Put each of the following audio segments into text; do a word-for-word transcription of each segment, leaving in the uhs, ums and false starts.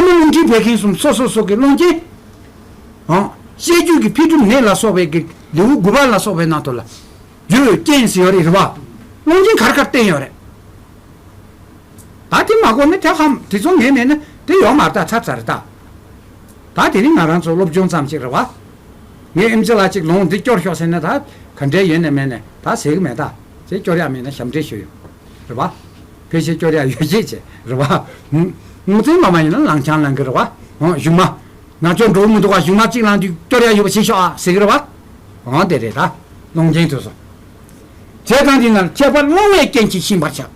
རླུང་མཁྲིས་བད་ཀན་གསུམ་སོ་སོ་སོ་གི་རླུང་རྐྱེན། ཨང་། བཤད་རྒྱུད་ཀྱི་འཕེལ་འགྲིབ་ནད་ལ་སོགས་པའི་གི་ལེའུ་དགུ་པ་ལ་སོགས་པའི་ནང་དུ་ལ། རྒྱུ་རྐྱེན་ཟེར་ཡོད་རེད་རེད་བ། རླུང་རྐྱེན་ག་རེ་ག་རེ་བསྟན་ཡོད་རེད། ད་དེ་མ་གོ་ནི་དེ་ཧམ་དེ་ཚོ་ངས་མེད་ན་དེ་ཡོད་མ་རེད། ད་ཚར་ཚར་རེད་ད། ད་དེ་རིང་ང་རང་ཚོ་སློབ་སྦྱོང་ཙམ་ཞིག་རེད་བ། ངས་ཨེམ་ཆི་ལ་ཅིག་ལུང་འདི་སྐྱོར་ཤོག་ཟེར་ན་ད་ག་འདྲའི་ཡོད་ནས་མེད་ནས་ད་ཟེར་གི་མེད་ད། ཅེས་སྐྱོར་ཡག་མེད་ན་ཞབས་འདྲེན་ཞུ་ཡོད། རེད་བ། ཕལ་ཆེར་སྐྱོར་ཡག་ཡོད་ཅེས་བྱས་རེད་བ། ངོ་ཚའི་མ་མ་ཡིན་ན་ལང་ཆང་ལང་གི་རེད་བ། ཨོ་གཞུག་མ། ང་ཚོ་འགྲོ་མི་འདུག་བ། གཞུག་མ་གཅིག་ལང་དུས་སྐྱོར་ཡག་ཡོད་པ་བྱེད་ཤོག་ཨ་ཟེར་གི་རེད་བ། ཨོ་དེ་རེད་ད། རླུང་རྐྱེན་དུ་སོང་། བྱས་ཙང་དེ་ན་ཁྱད་པར་རླུང་བའི་རྐྱེན་གྱིས་ཤིན་པར་ཆགས།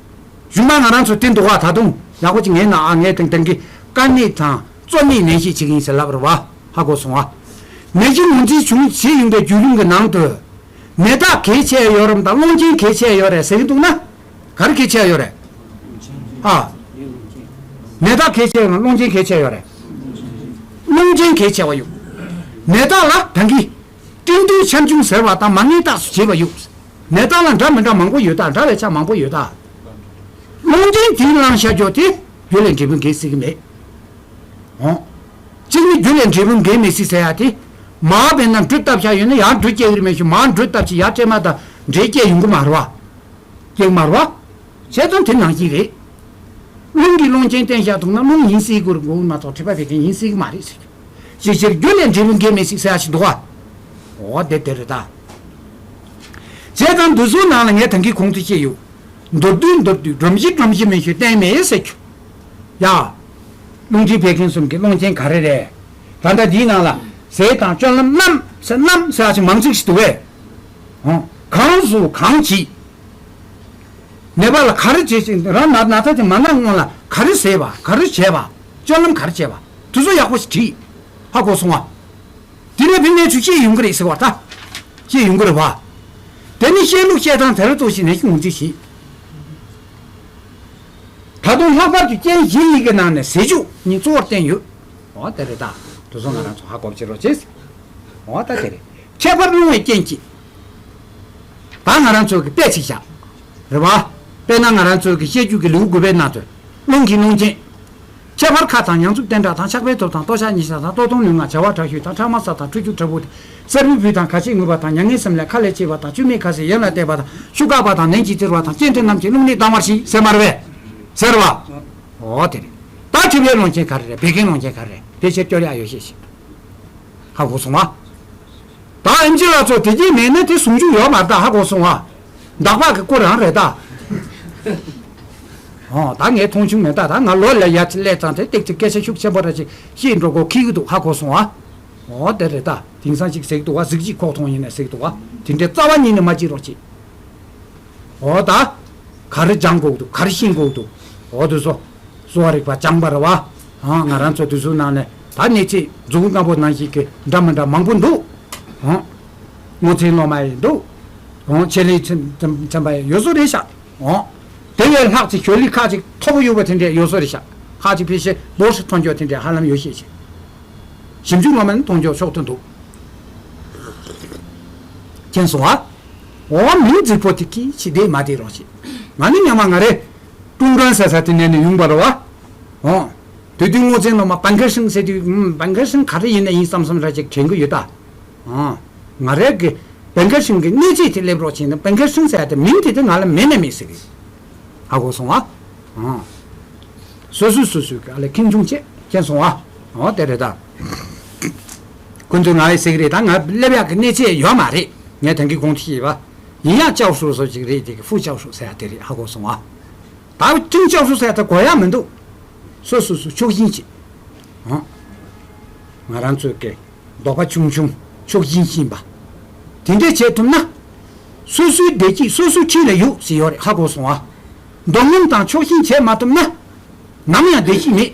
གཞུག་མ་ང་རང་ཚོ་དེ་འདུག་བ། ད་དུང་ཡག་པོ་ཅིག་ངས་ན་ཨ་ངས་དང་དེང་གི་དཀའ་གནད་དང་གཙོ་གནད་ནན་བཤད་བྱེད་ཀྱི་ཡིན་ཟེར་ལབ་རེད་བ། ཧ་གོ་སོང་བ། ནད་གཞི་ངོས་འཛིན་བྱུང་བྱེད་ཡོང་པའི་བརྒྱུད་རིམ་གྱི་ནང་དུ། ནད་རྟགས་གལ་ཆེ་ཡོད་རམ་དང་རླུང་རྐྱེན་གལ་ཆེ་ཡོད་རེད་ཟེར་གྱི་འདུག་ན། ག་རེ་གལ་ཆེ་ཡོད་རེད། ཨ། ནད་རྟགས་གལ་ཆེ་ཡོད་རམ་རླུང་རྐྱེན་གལ་ཆེ་ཡོད་རེད། རླུང་རྐྱེན་གལ་ཆེ་བ་ཡོད། ནད་རྟགས་ལ་ད་གིན། སྐྲན་དུག་ཆར་ཆུང་ཟེར་བ་དང་མ་ངན་རྟགས་སུ་བྱེད་པ་ཡོད། ནད་རྟགས་ལ་འདྲ་མི་འདྲ་མང་པོ་ཡོད་ད། འདྲ་བའི་ཆ་མང་པོ་ཡོད་ད། རླུང་རྐྱེན་དེའི་བླང་བྱ་འཇོག་དེ་རྒྱུ་ལས་འབྲས་བུ་འགལ་སྲིད་ཀྱི་མེད། འོང་། གཅིག་ནི་རྒྱུ་ལས་འབྲས་བུ་འགལ་མི་སྲིད་ཟེར་ཡ་དེ། མར་བས་ན་འབྲུ་བཏབ་བྱ་ཡོད་ན་ཡར་འབྲུ་སྐྱེ་གི་རེད་མེད་ཞུ། མར་འབྲུ་བཏབ་ཅིག་ཡར་སྐྲན་མ་དང་འབྲས་སྐྱེ་ཡོང་གི་མ་རེད་བ། སྐྱེ་གི་མ་རེད་བ། བྱས་ཙང་དེ་ནང་བཞིན་རེད། རླུང་གིས་རླུང་རྐྱེན་བསྟན་བཞག་འདུག་ན་རླུང་ཡིན་སྲིད་དགོས་རེད་དགོས་མ་གཏོགས་མཁྲིས་པ་བད་ཀན་ཡིན་སྲིད་ཀྱི་མ་རེད་ཟེར་རྒྱུ། ཅིའི་ཕྱིར་རྒྱུ་ལས་འབྲས་བུ་འགལ་མི་སྲིད་ཟེར་ཡ་ཞིག་འདུག་བ། འོ་དེ་དེ་རེད་ད། བྱས་ཙང་འདི་ཚོའི་ནང་ལ་ངས་ད་གིན་གོང་དུ་བཤད་ཡོད། མདོར་བསྡུས་མདོར་བསྡུས། སྒྲོམ་གཞི་སྒྲོམ་གཞི་མིན་ཞུ་གཏན་མེད་ཟེར་རྒྱུ། ཡ། རླུང་མཁྲིས་བད་ཀན་གསུམ་གྱི་རླུང་རྐྱེན་ག་རེ་རེད། ད་ལྟ་འདིའི་ནང་ལ་ཟས་དང་སྤྱོད་ལམ་རྣམས་ཟེར་རྣམས་ཟེར་ཡ་ཞིག་མང་ཚིག་ཞིག་འདུག་བས། འོ། གང་ཟུག་གང་བྱེད། ནད་པ་ལ་ག་རེ་བྱེད་ཅིང་རང་ན་ན་ཚ་དེ་མ་ན་སྔོན་ལ་ག་རེ་ཟས་པ་ག་རེ་བྱས་པ། སྤྱོད་ལམ་ག་རེ་བྱས་པ། དེ་ཚོ་ཡག་པོ་ཞིག་བྲིས། ཧ་གོ་སོང་བ། དེ་ནས་ཕན་ནས་ཚུལ་ཤེས་ཡོང་གི་རེད་ཟེར་བ་ད། ཤེས་ཡོང་གི་རེད་བ། དེ་ནི་བཤད་ལུགས་བཤད་སྟངས་དེ་ལ་གཙོ་ཞིག་ནས་ཤུགས་འཛིན་བྱེད། ད་དུང་ལྷག་པར་དུ་རྐྱེན་བཞི་ཡི་གི་ནང་ནས་ཟས་བཅུད་གཉིས་གཙོ་བོར་བསྟན་ཡོད། འོ་དེ་རེད་ད། དེ་ཚོ་ང་རང་ཚོ་ཧ་གོ་བྱེད་རོགས་བྱེད། འོ་ད་དེ་རེད། ཁྱད་པར་རླུང་བའི་རྐྱེན་གྱིས། ད་ང་རང་ཚོ་གི་དཔེ་ཅིག་བཞག་རེད་བ། དཔེར་ན་ང་རང་ཚོ་གི་བཤད་རྒྱུད་ཀྱི་ལེའུ་དགུ་པའི་ནང་དུ། རླུང་གི་རླུང་རྐྱེན། ཁྱད་པར་ཁ་དང་མྱང་འཚུབ་བསྟན་དྲགས་དང་། ཆགས་པའི་སྟོབས་དང་ལྟོ་ཆགས་གཉིད་ཆགས་དང་། ལྟོ་ཐུང་ལུས་ངག་བྱ་བ་དྲག་ཤོས་དང་། ཁྲག་དམར་སྲབ་དང་། ཁྲུས་ཆུ་དྲག་པོ་དང་། གསར་བུའི་བུས་དང་། ཁ་ཕྱེ་རྔུལ་བ་དང་། མྱ་ངན་སེམས་ལས་ཁ་ལས་ཆད་པ་དང་། བཅུད་མེད་ཁ་ཟས་ཡོན་ལ་བརྟས་པ་དང་། ཤུགས་འགག་པ་དང་། ནད་ཀྱིས་གཙེར་བ་དང་། སྐྱེ་འདྲེ་རྣམས་ཀྱིས་རླུང་ནད་བཏང་བར་བྱེད་ཟེར་མ་རེད་པས། ཟེར་བ། འོ་དེ་རེད། ད་མཁྲིས་པའི་རླུང་རྐྱེན་ག་རེ་རེད། བད་ཀན་རླུང་རྐྱེན་ག་རེ་རེད། དེ་ཕྱིར་སྐྱོར་ཡག་ཡོད་ཤེས་ཤིག་ཧ་གོ་སོང་ང་། ད་ཨེམ་ཆི་ལགས་ཚོ་དེ་གྱིས་མེད་ན་དེ་ཟུང་འཇུག་ཡོད་མ་རེད་ད། ཧ་གོ་སོང་ང་། འདག་པ་གི་སྐོར་རང་རེད་ད། ཨོ་ད་ངས་མཐོང་ཆུང་མེད་ད། ད་ང་ལོ་ལ་ཡ་ཅི་སླེབས་ཙང་དེ་ཏིག་ཙི་སྐད་ཆ་ཤུགས་ཆེན་པོ་ར་ཅིག་བཤད་འགྲོ་དགོས་ཁེལ་གི་འདུག་ཧ་གོ་སོང་ང་། ཨོ་དེ་རེད་ད། དེང་སང་ཅིག་ཟེར་གི་འདུག་བ། གཟི་བརྗིད་ཁོག་མཐོང་ཡིན་ན་ཟེར་གི་འདུག་བ། དེ་འདྲའི་རྩ་བ་ཉིད་ནས་མ་བརྗེད་རོགས་བྱེད། འོ་ད། ག་རེ་སྦྱང་དགོས་འདུག་ག་རེ་ཤེས་དགོས་འདུག་འོ་དེ་ཚོ། གསོ་བ་རིག་པ་སྦྱངས་པ་རེད་བ། ཨང་། ང་རང་ཚོ་དེ་ཚོའི་ནང་ནས་ད་གནས་ཚད་མཛུབ་གུ་ལྔ་པོ་ནང་བཞིན་གྱི་འདྲ་མི་འདྲ་མང་པོ་འདུག་ཨང་། སྔོ་ཚལ་སློབ་མ་ཡི་འདུག་ཨང་། ཆེ་ལེ་ཚན་ཚན་པ་ཡི་ཡོད་བཟོ་རེད་ཤག་ཨང་། དེ་བས་ལྷག་ཅིག་ཞོ་ལི་ཁ་ཅིག་མཐོ་པོ་ཡོད་པ་དེ་འདྲས་ཡོད་བཟོ་རེད་ཤག་ཁ་ཅིག་ཕལ་ཆེར་རྡོ་ཞིག་མཐོང་ཆོག་དེ་འདྲས་ཧ་ལམ་ཡོད་ཤེས་ཤིང་། ཞིབ་འཇུག་སློབ་མ་ནི་མཐོང་ཆོག་ཕྱོགས་མཐུན་འདུག་མཁྱེན་སོང་ཨ། འོ་མིང་རྫིག་པོ་དེ་གིས་ཅི་བདེ་མ་བདེ་རོགས་བྱེད། ང་ནི་སྔོན་མ་ང་རེ་ཀྲུང་ཀྲན་ཟེར་ས་དེ་ནས་ནི་ཡོང་པ་རེད་བ། འོ། དེ་དུས་སྔོ་ཚལ་སློབ་མ་པན་ཁ་ཧྲིང་ཟེར་དུས་ཨུམ་པན་ཁ་ཧྲིང་ག་རེ་ཡིན་ན་ཡིན་བསམ་བསམ་ར་ཅིག་དྲན་གི་ཡོད་ད། འོ། ང་རེ་གི་པན་ཁ་ཧྲིང་གི་གནས་ཚད་དེ་སླེབས་རོགས་བྱེད་ན། པན་ཁ་ཧྲིང་ཟེར་ཡ་དེ་མིང་དེ་དེ་ང་ལ་མེད་ན་མེད་ཟེར་གི། ཧ་གོ་སོང་ཨ། འོ། སོ་སོས་སོ་སོའི་གི་ཨ་ལས་ཁེངས་སྐྱུང་བྱེད། མཁྱེན་སོང་ཨ། འོ་དེ་རེད་ད། ཁོ་ཚོས་ང་ལ་ཟེར་གི་རེད་ད། ང་སླེབས་ཡག་གི་གནས་ཚད་ཡོད་མ་རེད། ངས་ད་གིན་གོང་དུ་བཤད་པ། ཡིན་ཡང་教授བཟོ་ཅིག་རེད། དེ་གི་副教授ཟེར་ཡ་དེ་རེད། ཧ་གོ་སོང་ཨ། ད་ཅིང་教授ཟེར་ཡ་ད་གོ་ཡག་མི་འདུག་སོ་སོ་སོ་ཕྱོགས་ཞེན་བྱེད། འོ། ང་རང་ཚོའི་གི་དོགས་པ་ཆུང་ཆུང་ཕྱོགས་ཞེན་ཤེས་པ། དེ་འདྲས་བྱེད་ཐུབ་ན། སོ་སོའི་བདེ་སྐྱིད་སོ་སོའི་འཁྲིས་ལ་ཡོད་ཟེར་ཡོད་རེད། ཧ་གོ་སོང་ཨ། འདོམས་ངོམ་དང་ཕྱོགས་ཞེན་བྱེད་མ་ཐུབ་ན། ནམ་ཡང་བདེ་སྐྱིད་མེད།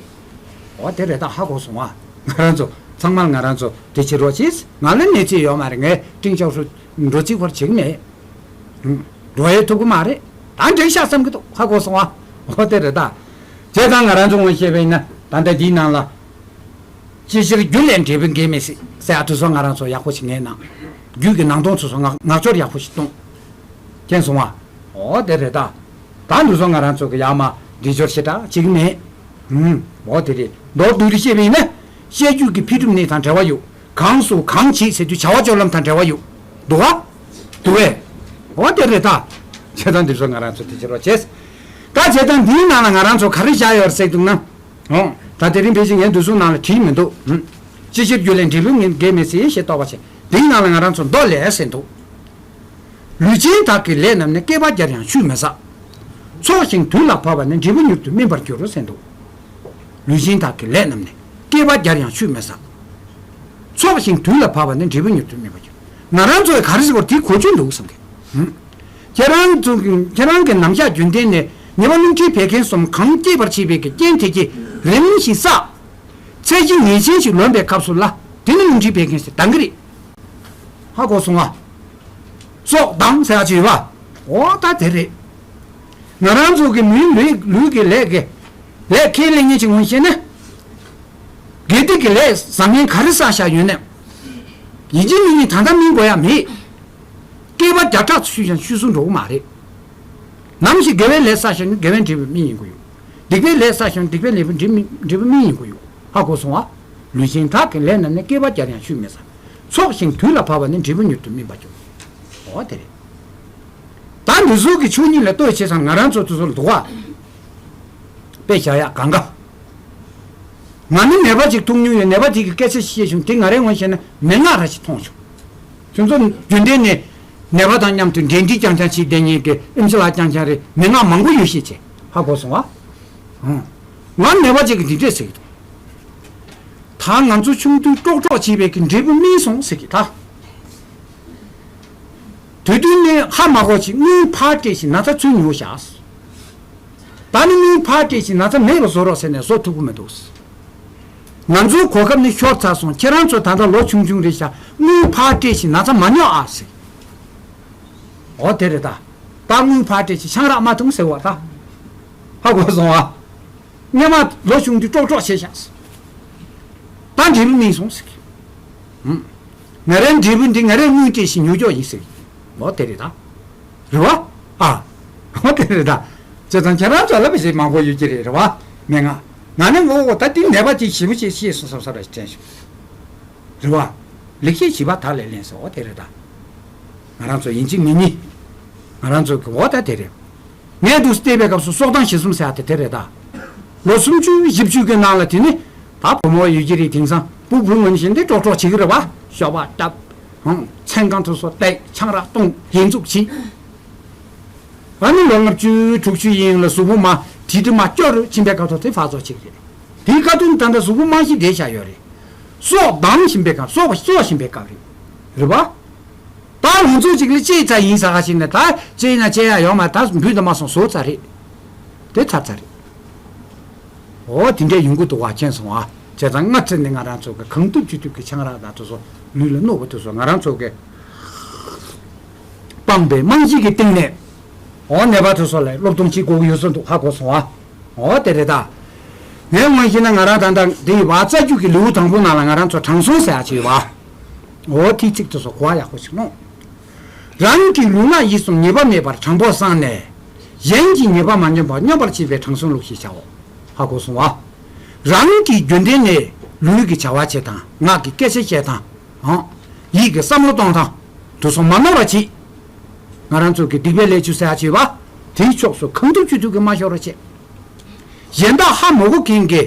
འོ་དེ་རེད་ད། ཧ་གོ་སོང་ཨ། ང་རང་ཚོ་ཚང་མ་ང་རང་ཚོ་དེ་བྱེད་རོགས་བྱེད། ང་ལ་གནས་ཚད་ཡོད་མ་རེད། ངས་ཀྲིང་ཅའོ་ཧྲུའུ་འགྲོ་རྩིས་བར་བྱེད་གི་མེད། འགྲོ་ཡས་ཐུབ་གི་མ་རེད། ད་འགྲིག་ཤག་བསམ་གི་འདུག་ཧ་གོ་སོང་ཨ། འོ་དེ་རེད་ད། བྱས་ཙང་ང་རང་ཚོ་ངོ་ཤེས་པ་ཡིན་ན་ད་ལྟ་འདིའི་ནང་ལ། ཅིའི་ཕྱིར་རྒྱུ་ལས་འབྲས་བུ་འགལ་མི་སྲིད་ཟེར་ཡ་དེ་ཚོ་ང་རང་ཚོ་ཡག་པོ་ཞིག་ངེས་གནང་། རྒྱུད་ཀྱི་ནང་དོན་དེ་ཚོ་ངག་ངག་སྐྱོར་ཡག་པོ་ཞིག་གཏོང་། མཁྱེན་སོང་ཨ། འོ་དེ་རེད་ད། ད་འདི་ཚོ་ང་རང་ཚོ་གི་ཡར་མར་འགྲེལ་སྦྱོར་ཞེ་དྲག་བྱེད་གི་མེད། ཨུམ། འོ་དེ་རེད། མདོར་བསྡུས་ཏེ་བཤད་པ་ཡིན་ན། བཤད་རྒྱུད་ཀྱི་འཕེལ་འགྲིབ་གནས་དང་འབྲེལ་བ་ཡོད། གང་སུ་གང་བྱེད་ཟེར་དུས་བྱ་བ་སྤྱོད་ལམ་དང་འབྲེལ་བ་ཡོད། འདུག་ག་འདུག་གས། འོ་དེ་རེད་ད། བྱས་ཙང་འདི་ཚོ་ང་རང་ཚོ་དེ་བྱེད་རོགས་བྱས། ད་བྱས་ཙང་འདིའི་ནང་ལ་ང་རང་ཚོ་ག་རེ་བཞག་ཡོད་རེད་ཟེར་འདུག་ན། འོ། ད་དེ་རིང་ཕལ་ཆེར་ངས་འདི་ཚོ་ནང་ལ་བྲིས་མི་འདུག་ཅི་ཕྱིར་རྒྱུད་ལས་འབྲས་བུ་ངེས་འགལ་མེད་ཟེར་ཞེས་རྟོགས་པ་བྱེད། འདིའི་ནང་ལ་ང་རང་ཚོ་མདོ་ལས་ཟེར་འདུག་ལུས་ཅན་དག་གི་ལས་རྣམས་ནི། བསྐལ་པ་བརྒྱར་ཡང་ཆུད་མི་ཟ། ཚོགས་ཞིང་དུས་ལ་བབ་པ་ནི། འབྲས་བུ་མྱུར་དུ་སྨིན་པར་འགྱུར་ཟེར་འདུག་ལུས་ཅན་དག་གི་ལས་རྣམས་ནི། བསྐལ་པ་བརྒྱར་ཡང་ཆུད་མི་ཟ། ཚོགས་ཞིང་དུས་ལ་བབ་པ་ནི། འབྲས་བུ་མྱུར་དུ་སྨིན་པར་འགྱུར། ང་རང་ཚོས་ག་རེ་ཟེར་བར་དེ་གོ་རྒྱུ་འདུག་བསམ་གི་ཁྱེད་རང་ཚོ་གི་ཁྱེད་རང་གི་ནམ་ཞག་རྒྱུན་ལྡན་ནས་ཉེས་པ་རླུང་མཁྲིས་བད་ཀན་གསུམ་གང་སྐྱེད་པར་བྱེད་པའི་གི་རྐྱེན་དེ་གྱིས་རིམ་བཞིན་བསགས། ཚད་གཞི་ངེས་ཅན་ཞིག་ལོན་པའི་སྐབས་སུ་ལ་དེ་ནི་རླུང་མཁྲིས་བད་ཀན་ཟེར་ལྡང་གི་རེད། ཧ་གོ་སོང་ང་། སྲོག་ལྡང་ཟེར་ཡ་ཅིག་ཡོད་པ། འོ་ད་དེ་རེད། ང་རང་ཚོ་གི་མིའི་ལུས་ལུས་ཀྱི་ལས་ཀྱི་ལས་ཁས་ལེན་མཁན་ཅིག་ངོ་ཤེས་ན། དགེ་སྡིག་གི་ལས་བཟང་ངན་ག་རེ་བསགས་བཞག་ཡོད་ནའང་། ཡིན་གཅིག་མིན་གཉིས་ད་ལྟ་སྨིན་དགོས་ཡ་མེད། བསྐལ་པ་བརྒྱ་ཕྲག་ཚུད་ཀྱང་ཆུད་ཟོས་འགྲོ་གི་མ་རེད། ནམ་ཞིག་དགེ་བའི་ལས་བསགས་ཤིང་ནི་དགེ་བའི་འབྲས་བུ་སྨིན་ཡིན་གྱི་ཡོད། སྡིག་པའི་ལས་བསགས་ཤིང་སྡིག་པའི་ལས་བུ་འབྲས་སྨིན་འབྲས་བུ་སྨིན་ཡིན་གྱི་ཡོད། ཧ་གོ་སོང་ང་། ལུས་ཅན་དག་གི་ལས་རྣམས་ནི། བསྐལ་པ་བརྒྱར་ཡང་ཆུད་མི་ཟ། ཚོགས་ཞིང་དུས་ལ་བབ་པ་ནི། འབྲས་བུ་མྱུར་དུ་སྨིན་པར་འགྱུར། འོ་དེ་རེད། ད་འདི་ཚོ་གི་ཆོས་ཉིད་ལ་ལྟོས་བྱས་ཙང་ང་རང་ཚོ་དེ་ཚོ་ལ་འདུག་ག་དཔེ་བཞག་ཡག་གང་ག་ང་ནི་ནད་པ་ཅིག་ཐུག་མྱོང་ཡོད། ནད་པ་དེ་གི་སྐད་ཆ་ཞིག་བཤད་བྱུང་། དེ་ང་རའི་ངོས་བཤད་ན་མན་ངག་ར་ཞིག་མཐོང་བྱུང་། དེ་ཚོ་རྒྱུན་ལྡན་ནས་ནད་པ་དང་མཉམ་དུ་འབྲེལ་འདྲིས་རྐྱང་རྐྱང་བྱེད་བསྡད་མཁན་གྱི་ཨེམ་ཆི་ལགས་རྐྱང་རྐྱང་རེད། མན་ངག་མང་པོ་ཡོད་ཤེས་བྱས། ཧ་གོ་སོང་ང་། ཨང་། ང་ནད་པ་ཅིག་གིས་འདི་འདྲས་ཟེར་གྱི་འདུག་ད་ང་ཚོ་ཆུང་དུས་ཀྲོག་ཀྲོག་བྱས་པའི་གི་འབྲས་བུ་སྨིན་སོང་ཟེར་གྱི་ད། དེ་དུས་ནས་ཧ་མ་གོ་ཅིག་རྔུལ་ཕར་སྤྲད་ཅིག་ན་ཚ་ཚུར་ཉོ་བཞག་ད་ནི་རྔུལ་ཕར་སྤྲད་ཅིག་ན་ཚ་མེད་པ་བཟོ་རོགས་ཟེར་ནས་བཟོ་ཐུབ་ཀྱི་མི་འདུག་ང་ཚོའི་གོ་སྐབས་ནི་ཤོར་ཚར་སོང་། ཁྱེད་རང་ཚོ་ད་ལྟ་ལོ་ཆུང་ཆུང་རེད་ཤག་རྔུལ་ཕར་སྤྲད་ཅིག་ན་ཚ་མ་ཉོ་ཨ་ཟེར། འོ་དེ་རེད་ད། ད་རྔུལ་ཕར་སྤྲད་ཅིག་ཆང་རག་མ་འཐུང་ཟེར་བ་ད། ཧ་གོ་སོང་ཨ། སྔོན་མ་ལོ་ཆུང་དུས་ཀྲོག་ཀྲོག་བྱས་ཤག་ད་འབྲས་བུ་སྨིན་སོང་ཟེར་གི་ཧུམ། ང་རའི་འབྲས་བུ་འདི་ང་རས་རྔུལ་སྤྲད་ཤིང་ཉོ་ཀྱོག་ཡིན་ཟེར་གི་འོ་དེ་རེད་ད། རེད་བ། ཨ། འོ་དེ་རེད་ད། བྱས་ཙང་ཁྱེད་རང་ཚོ་ལ་བྱེད་མང་པོ་ཡོད་ཀྱི་རེད། རེད་བ། མན་ངག་ང་ནི་ངོ་ད་འདི་ནད་པ་ཅིག་ཞེ་པོ་ཅིག་ཤེས་སོང་བསམ་བསམ་ར་ཞིག་དྲན་བྱུང་། རེད་བ། ལེགས་བཤད་བཞི་པ་དག་ལས་ལེན་ཟེར་འོ་དེ་རེད་ད། ང་རང་ཚོ་ཡིན་གཅིག་མིན་གཉིས། ང་རང་ཚོ་གི་འོ་ད་དེ་རེད། ངས་འདུག་བལྟས་པའི་སྐབས་སུ་སྲོག་ལྡང་ཞེ་གསུམ་ཟེར་ཡ་དེ་དེ་རེད་ད། ལོ་སུམ་ཅུ་བཞི་བཅུ་གི་ནང་ལ་དེ་ནི། ད་བུ་མོ་ཡོད་ཀྱི་རེད། དེང་སང་སྤུ་གུ་ངོ་ནི་བཞིན་དེ་ཀྲོག་ཀྲོག་བྱེད་ཀྱི་རེད་བ། ཤོ་བ་བཏབ། ཧང་མཚན་གང་དུ་སོ་བཏབ་ཆང་རག་བཏུང་ཡིན་འཛུགས་བྱེད། ཨ་ནི་ལོ་ལྔ་བཅུ་དྲུག་ཅུ་ཡིན་ལ་གཟུགས་པོ་མ་དྲི་དྲི་མ་སྐྱོ་རུ་ཕྱིན་པའི་སྐབས་ཐོག་དེ་ཕར་ཚོགས་བྱེད་ཀྱི་རེད། དེའི་ཁ་ཐུག་ད་ལྟ་གཟུགས་པོ་རྨང་གཞི་བསྡད་བཞག་ཡོད་རེད། སྲོག་ལྡང་བཞིན་པའི་སྐབས་སྲོག་སྲོག་བཞིན་པའི་སྐབས་རེད། རེད་བ། ད་ང་ཚོ་གཅིག་ལ་ལྕེ་ཚ་ཡིན་ཟ་ག་ཞིག་ནས་ད་ལྕེ་ན་ལྕེ་ཡ་ཡོང་མ་ད་འབུ་ད་མ་སོང་ཟོ་ཚ་རེད། དེ་ཚ་ཚ་རེད། འོ་དེ་འདྲའི་ཡོང་གི་འདུག་བ་མཁྱེན་སོང་ཨ། བྱས་ཙང་སྔ་ཚེ་ནས་ང་རང་ཚོ་གི་གང་ཐུབ་ཅི་ཐུབ་ཀྱི་ཆང་རག་དང་དེ་ཚོ་ལུས་ལ་གནོད་པ་དེ་ཚོ་ང་རང་ཚོ་གི་སྤངས་པའི་རྨང་གཞི་གི་སྟེང་ནས། འོ་ནད་པ་དེ་ཚོ་ལ་སློབ་སྟོན་བྱེད་དགོས་ཀྱི་ཡོད་ས་འདུག་ཧ་གོ་སོང་ཨ། འོ་དེ་རེད་ད། ངའི་ངོས་བཞིན་ན་ང་རང་ད་ལྟ་འདི་ཡི་བ་རྩ་རྒྱུད་ཀྱི་ལེའུ་དང་པོ་ནང་ལ་ང་རང་ཚོ་དྲང་སྲོང་ཟེར་ཡ་ཅིག་ཡོད་བ། འོ་དེའི་ཚིག་དེ་ཚོ་གོ་བ་ཡག་པོ་ཞིག་གནོང་། རང་གི་ལུས་ངག་ཡིད་གསུམ་ཉེས་པ་མེད་པར་དྲང་པོར་སངས་ནས། གཞན་གྱི་ཉེས་པ་མ་སྙོམས་པར་སྙོམས་པར་བྱེད་པའི་དྲང་སྲོང་ལུགས་ཞེས་བྱའོ། ཧ་གོ་སོང་ཨ། རང་གི་རྒྱུད་ལྡན་ནས་ལུས་ཀྱི་བྱ་བ་བྱེད་དང་ངག་གི་སྐད་ཆ་བཤད་དང་། ཨང་། ཡིད་ཀྱི་བསམ་བློ་གཏོང་དང་། དུ་སོང་མ་ནོར་བ་བྱེད། ང་རང་ཚོ་གི་སྡིག་པའི་ལས་བཅུ་ཟེར་ཡ་བྱེད་པ། དེའི་ཕྱོགས་སུ་གང་ཐུབ་ཅི་ཐུབ་ཀྱིས་མ་ཤོར་བ་བྱེད། གཞན་དག་ཧ་མ་གོ་མཁན་གྱི་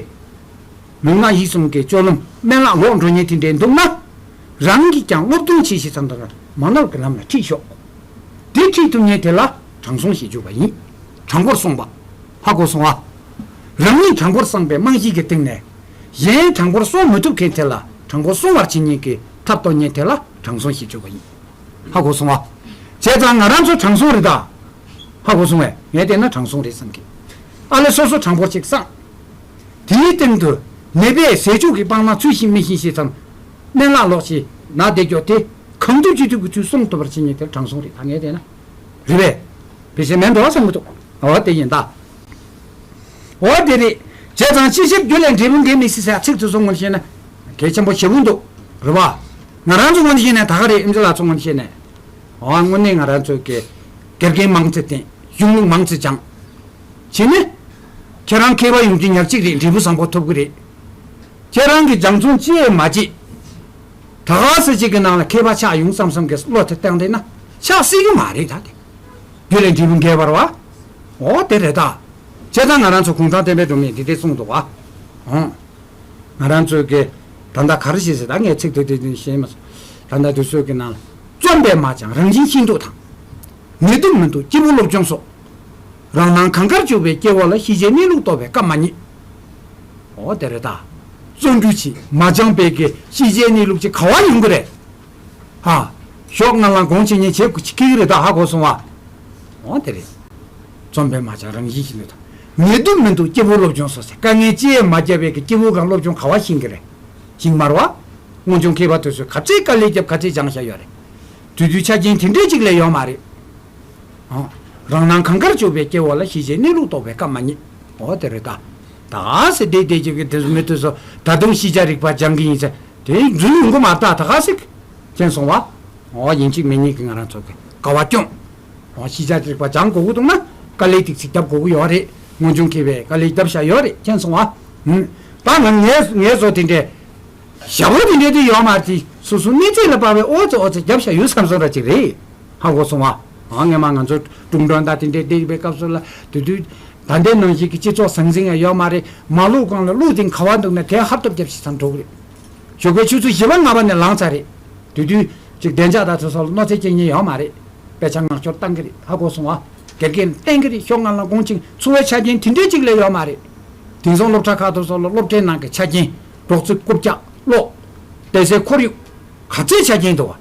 ལུས་ངག་ཡིད་གསུམ་གྱི་སྤྱོད་ལམ་དམན་ལྷག་ལོག་འགྲོ་ཉེན་དེ་འདྲའི་འདུག་ན། རང་གིས་ཀྱང་སློབ་སྟོན་བྱེད་ཤེས་ཙམ་དང་མ་ནོར་གྱི་ལམ་ལ་ཁྲིད་ཤོག་དེ་ཁྲིད་ཐུབ་ཉེན་དེ་ལ་དྲང་སྲོང་ཞེས་བརྗོད་པ་ཡིན། དྲང་པོར་སོང་བ། ཧ་གོ་སོང་ཨ། རང་ཉིད་དྲང་པོར་སངས་པའི་རྨང་གཞི་གི་སྟེང་ནས། གཞན་དྲང་པོར་སོང་མི་ཐུབ་མཁན་དེ་ལ་དྲང་པོར་སོང་བར་བྱེད་ཉེན་གྱི་ཐབས་སྟོན་ཉེན་དེ་ལ་དྲང་སྲོང་ཞེས་བརྗོད་པ་ཡིན། ཧ་གོ་སོང་ཨ། བྱས་ཙང་ང་རང་ཚོ་དྲང་སྲོང་རེད་ད། ཧ་གོ་སོང་བས་ངས་བལྟས་ན་དྲང་སྲོང་རེད་བསམ་གི་ཨ་ལས་སོ་སོ་དྲང་པོར་ཅིག་བསམ། དེའི་སྟེང་དུ་ནད་པས་ཟས་བཅུད་ཀྱིས་སྤངས་ན་ཚུལ་བཞིན་སྨིན་ཞིང་ཞེས་ཙམ། དམན་ལྷག་ལོག་ཅེས་ན་བདེ་མགྱོགས་དེ་གང་ཐུབ་ཅི་ཐུབ་ཀྱིས་ཚུལ་བསྲུང་ཐུབ་པར་བྱེད་ཉེན་དེར་དྲང་སྲོང་རེད་ད་ངས་བལྟས་ན། རེད་པས། བེད་སྤྱད་མེད་འགྲོ་བསམ་གྱི་འདུག་འོ་དེ་ཡིན་ད། འོ་དེ་རེད། བྱས་ཙང་ཅི་ཕྱིར་རྒྱུད་ལས་འབྲས་བུ་འགལ་མི་སྲིད་ཟེར་ཚིག་དེ་ཚོ་ངོ་ཤེས་ན། གལ་ཆེན་པོ་ཞེ་པོ་འདུག་རེད་བ། ང་རང་ཚོ་ངོ་ཤེས་ན་ད་ག་རེད་ཨེམ་ཆི་ལགས་ཚོ་ངོ་ཤེས་ན། འོ་དངོས་གནས་ང་རང་ཚོ་གི་དགེ་རྒན་མང་ཙི་བསྟེན་གཞུང་ལུགས་མང་ཙི་སྦྱངས། བྱས་ནས། ཁྱེད་རང་མཁས་པ་ཡོང་གི་ཉག་གཅིག་རེད། འབྲས་བུ་བཟང་པོ་ཐོབ་གི་རེད། ཁྱེད་རང་གིས་སྦྱང་བརྩོན་ཅི་ཡང་མ་བྱེད། ད་ག་ཟེ་གཅིག་གི་ནང་ལ་མཁས་པ་ཆགས་ཡོང་བསམ་བསམ་གི་བློ་དེ་བཏང་བསྡད་ན་ཆགས་སྲིད་ཀྱི་མ་རེད་ད་དེ། རྒྱུ་ལས་འབྲས་བུ་འགལ་བ་རེད་བ། འོ་དེ་རེད་ད། བྱས་ཙང་ང་རང་ཚོ་གུང་ཐང་བསྟན་པའི་སྒྲོན་མེས་འདི་འདྲས་གསུངས་འདུག་བ། ཨང་། ང་རང་ཚོས་ཀྱི་ད་ལྟ་ག་རེ་བྱེད་ཟེར་ད་ངས་ཚིག་དེ་དེ་དེ་ཤེས་མ་སོང་། ད་ལྟ་དུས་ཚོད་ཀྱི་ནང་ལ་བརྩོན་པས་མ་སྦྱངས་རང་བཞིན་ཤེས་འདོད་དང་། ངེས་དུ་མི་འདུག་སྐྱེས་བུ་སློབ་སྦྱོང་སོགས། རང་སྣང་གང་གར་སྤྱོད་པའི་སྐྱེ་བོ་ལ་ཤེས་བྱའི་གནས་ལུགས་རྟོགས་པའི་སྐབས་མ་རྙེད། འོ་དེ་རེད་ད། བརྩོན་འགྲུས་ཆེ་མ་སྦྱངས་པའི་གི་ཤེས་བྱའི་གནས་ལུགས་ཅིག་ག་བ་ཡོང་གི་རེད། ཧ། ཞོགས་སྔ་ལངས་དགོང་ཕྱི་ཉལ་བྱེད་དགོས་ཀྱི་ཀི་རེད་ད་ཧ་གོ་སོང་བ། འོ་དེ་རེད། བརྩོན་པས་མ་སྦྱངས་རང་བཞིན་ཤེས་འདོད་དང་། ངེས་དུ་མི་འདུག་སྐྱེས་བུ་སློབ་སྦྱོང་སོགས་ཟེར་དཀའ་ངལ་ཅི་ཡང་མ་བརྒྱབ་པའི་གི་སྐྱེས་བུ་གང་སློབ་སྦྱོང་ག་བ་ཤེས་ཀྱི་རེད། ཤེས་མ་རེད་བ། སྔོན་བྱུང་མཁས་པ་དེ་ཚོས་ག་ཚད་དཀའ་ལས་བརྒྱབ་ག་ཚད་སྦྱངས་བཞག་ཡོད་རེད། དུས་དུས་ཆ་རྐྱེན་དེ་འདྲས་ཅིག་ལས་ཡོད་མ་རེད། ཨང་། རང་སྣང་གང་གར་སྤྱོད་པའི་སྐྱེ་བོ་ལ་ཤེས་བྱའི་གནས་ལུགས་རྟོགས་པའི་སྐབས་མ་རྙེད། འོ་དེ་རེད་ད། ད་ག་སེ་བསྡད་བསྡད་ཀྱི་གི་དེ་ཚོ་མི་དེ་ཚོ་ད་དུང་ཤེས་བྱ་རིག་པ་སྦྱང་གི་ཡིན་ཟེར་དེ་རྫུན་ཡོང་གི་མ་རེད་ད་ད་ག་སེ། མཁྱེན་སོང་བ། འོ་ཡིན་གཅིག་མིན་གཉིས་ཀྱི་ང་རང་ཚོ་གི་དཀའ་བ་སྐྱོང་། འོ་ཤེས་བྱ་རིག་པ་སྦྱང་དགོས་ཀྱི་འདུག་ན་དཀའ་ལས་ཏིག་ཙིག་རྒྱབ་དགོས་ཀྱི་ཡོད་རེད། སྔོན་བྱུང་མཁས་པས་དཀའ་ལས་རྒྱབ་བཞག་ཡོད་རེད་མཁྱེན་སོང་བ། ཧུམ། ད་ང་ངས་ངས་བཟོ་དེ་འདྲས། ཞྭ་མོ་དེ་འདྲས་དེ་ཡོད་མ་རེད། སོ་སོ་གནས་ཚད་ལ་དཔག་པའི་ཨོ་ཙི་ཨོ་ཙི་རྒྱབ་ཤ་ཡོད་བསམ་སོང་ར་ཅིག་རེད། ཧ་གོ་སོང་བ། ཨ་སྔས་མ་ང་ཚོ་ཀྲུང་ཀྲོན་ད་དེ་འདྲས་བསྡད་པའི་སྐབས་སུ་ལ་དེ་དུས་ད་ལྟའི་ནང་བཞིན་གྱི་སྤྱི་ཚོགས་ཟང་ཟིང་ཡང་ཡོད་མ་རེད། མ་ལུག་གང་ལ་ལུག་དེ་ག་བ་འདུག་ན་དེ་ཧར་ཐོབ་རྒྱབ་ཤིག་ཚང་འགྲོ་གི་རེད། ཞོགས་པའི་ཆུ་ཚོད་བཞི་པ་ལྔ་པ་ནས་ལངས་ཚར་རེད། དེ་དུས་ཅིག་བདེ་འཇགས་དང་དེ་སོགས་ལ་གནོད་འཚེ་སྐྱེལ་མཁན་ཡོད་མ་རེད། དཔེ་ཆ་ངག་སྐྱོར་བཏང་གི་རེད། ཧ་གོ་སོང་ཨ། དགེ་རྒན་བསྟེན་གི་རེད། ཞོགས་སྔ་ལངས་དགོང་ཕྱི་འཚོ་བའི་ཆ་རྐྱེན་དེ་འདྲས་ཅིག་ལས་ཡོད་མ་རེད། དེང་སང་སློབ་གྲྭ་ཁག་དེ་སོགས་ལ་སློབ་གྲྭའི་ནང་གི་ཆ་རྐྱེན་རོགས་རྩིས་རྐུབ་བཀྱག་གློག་བལྟས་སའི་ཁོར་ཡུག་ག་ཚད་ཆ་རྐྱེན་འདུག་བ།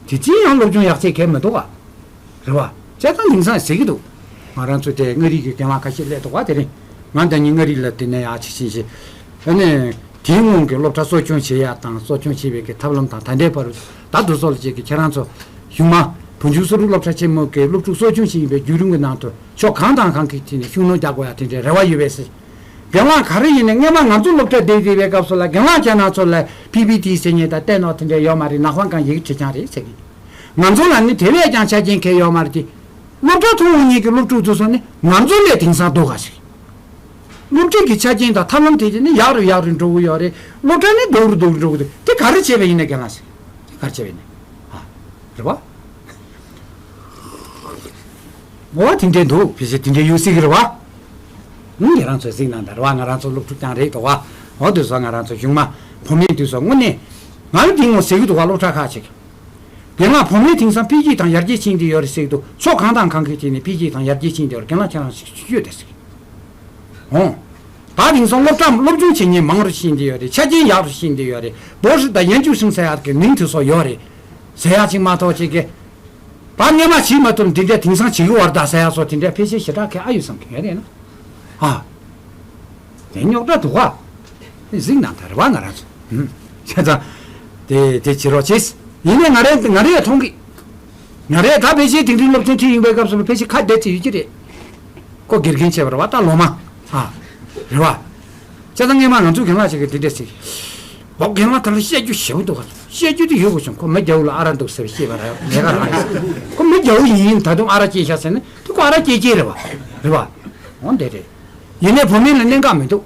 དེ་ཅི་ཡང་སློབ་སྦྱོང་ཡག་ཚད་གལ་མི་འདུག་བ། རེད་བ། བྱས་ཙང་དེང་སང་ཟེར་གི་འདུག་ང་རང་ཚོ་དེ་མངའ་རིས་ཀྱི་རྒན་ལགས་ཁ་ཤས་སླེབས་འདུག་བ། དེ་རིང་ང་ཟླ་ཉིན་མངའ་རིས་ལ་དེ་ནས་ཡག་ཅིག་ཕྱིན་ཞེས། ཨ་ནི། དེའི་སྔོན་གྱི་སློབ་གྲྭ་གསོ་སྐྱོང་བྱེད་ཡག་དང་གསོ་སྐྱོང་བྱེད་པའི་གི་ཐབས་ལམ་དང་ད་ལྟའི་བར་ད་དུ་སོགས་ལ་བཅས་ཀྱི་ཁྱེད་རང་ཚོ་གཞུང་མ་བོད་ལྗོངས་སོ་རུ་སློབ་གྲྭ་ཆེན་མོ་གི་སློབ་ཕྲུག་གསོ་སྐྱོང་བྱེད་ཡིན་པའི་བརྒྱུད་རིམ་གྱི་ནང་དུ་ཕྱོགས་གང་དང་གང་གི་ཐད་ནས་ཤུགས་སྣོན་རྒྱག་དགོས་ཡག་དེ་འདྲའི་རེ་བ་ཡོད་པས་ཟེར། རྒན་ལགས་ག་རེ་ཡིན་ནའི་སྔས་མ་ང་ཚོ་སློབ་གྲྭ་བསྡད་བསྡད་པའི་སྐབས་སུ་ལ་རྒན་ལགས་ཁྱེད་རང་ཚོ་ལ་ཕི་པི་ཊི་ཟེར་མཁན་དང་ཏེ་ནོ་དེ་འདྲ་ཡོད་མ་རེད། ནག་པང་གང་ཡི་གེ་བྲིས་རྐྱང་རེད་ཟེར་གི། ང་ཚོ་ལ་ནི་དེ་བས་ཀྱང་ཆ་རྐྱེན་གལ་ཡོད་མ་རེད་དེ། སློབ་གྲྭ་ཐོན་འོང་མཁན་གྱི་སློབ་ཕྲུག་ཚོ་སོགས་ནི་ང་ཚོ་ལས་དེང་སང་སྡུག་ག་ཞིག་སློབ་ཁྲིད་ཀྱི་ཆ་རྐྱེན་དང་ཐབས་ལམ་དེ་ཚོ་ནི་ཡག་རུ་ཡག་རུ་འགྲོ་གི་ཡོད་རེད། སློབ་གྲྭ་ནི་སྡུག་རུ་སྡུག་རུ་འགྲོ་གི་འདུག་དེ་ག་རེ་བྱས་པ་ཡིན་ན་རྒན་ལགས་ཟེར། དེ་ག་རེ་བྱས་པ་ཡིན་ན། ཨ། རེད་བ། འོ་དེ་འདྲས་འདུག་ཕལ་ཆེར་དེ་འདྲས་ཡོད་སྲིད་ཀྱི་རེད་བ། ཨང་། ཁྱེད་རང་ཚོས་གཟིགས་གནང་དང་རེད་བ། ང་རང་ཚོ་སློབ་ཕྲུག་ཀྱང་རེད་འདུག་བ། འོ་དུས་སུ་ང་རང་ཚོ་གཞུང་མ་བུད་མེད་དུས་སུ་དངོས་གནས་ང་ལ་དེ་ངོ་ཟེར་གི་འདུག་བ། སློབ་གྲྭ་ཁག་ཅིག་རྒན་ལགས་བུད་མེད་དེང་སང་འཕེལ་རྒྱས་དང་ཡར་རྒྱས་ཕྱིན་བསྡད་ཡོད་རེད་ཟེར་གི་འདུག་ཕྱོགས་གང་དང་གང་གི་ཐད་ནས་འཕེལ་རྒྱས་དང་ཡར་རྒྱས་ཕྱིན་བསྡད་ཡོད་རེད། རྒན་ལགས་ཁྱེད་རང་ཞིག་ཤོད་དེ་ཟེར་གི། འོང་། ད་དེང་སང་སློབ་གྲྭ་སློབ་སྦྱོང་བྱེད་མཁན་མང་རུ་ཕྱིན་བསྡད་ཡོད་རེད། ཆ་རྐྱེན་ཡག་རུ་ཕྱིན་བསྡད་ཡོད་རེད། 博士 དང་研究生 ཟེར་ཡག་གི་མིང་དེ་ཚོ་ཡོད་རེད། ཟེར་ཡག་ཅིག་མ་གཏོགས་ཅིག་གི། ད་སྔས་མ་བྱེད་མ་ཐུབ་འདི་འདྲ་དེང་སང་བྱེད་ཀྱི་བར་ད་ཟེར་ཡག་སོགས་དེ་འདྲ་ཕལ་ཆེར་ཞེ་དྲག་གི་ཨ་ཡོད་བསམ་གི་ཡོད་རེད་ན། ཨ། དེ་རྙོག་དྲ་འདུག་ག་གཟིགས་གནང་དང་རེད་བ། ང་རང་ཚོ། ཧུམ། བྱས་ཙང་། དེ་དེ་བྱེད་རོགས་བྱེད། ཡིན་ནའི་ང་རས་ང་རས་མཐོང་གི་ང་རས་ད་ཕལ་ཆེར་དེང་རིང་སློབ་ཚན་ཁྲིད་ཡོང་བའི་སྐབས་སུ་ཕལ་ཆེར་ཁ་བདེ་ཚིག་ཡོད་ཀྱི་རེད། ཁོ་དགེ་རྒན་བྱས་པ་རེད་བ། ད་ལོ་མ། ཨ། རེད་བ། བྱས་ཙང་སྔས་མ་ང་ཚོའི་རྒན་ལགས་ཅིག་གིས་འདི་འདྲ་ཟེར། འོ་རྒན་ལགས་དེ་ལ་བཤད་རྒྱུ་ཞེ་པོ་འདུག་ག་བཤད་རྒྱུ་དེ་ཡོད་དགོས་བྱུང་། ཁོ་མི་རྒྱ་བོ་ལ་ཨ་ར་འདུག་ཟེར་བཤད་པ་རེད། ལས་ཀ་རང་རེད། ཁོ་མི་རྒྱ་བོ་ཡིན་ད་དུང་ཨ་ར་སྐྱེས་ཤག་ཟེར་ན་དེ་ཁོ་ཨ་ར་སྐྱེས་སྐྱེས་རེད་བ། རེད་བ། འོ་འདི་རེད། ཡིན་ནའི་བུད་མེད་ལ་གནད་འགག་མི་འདུག་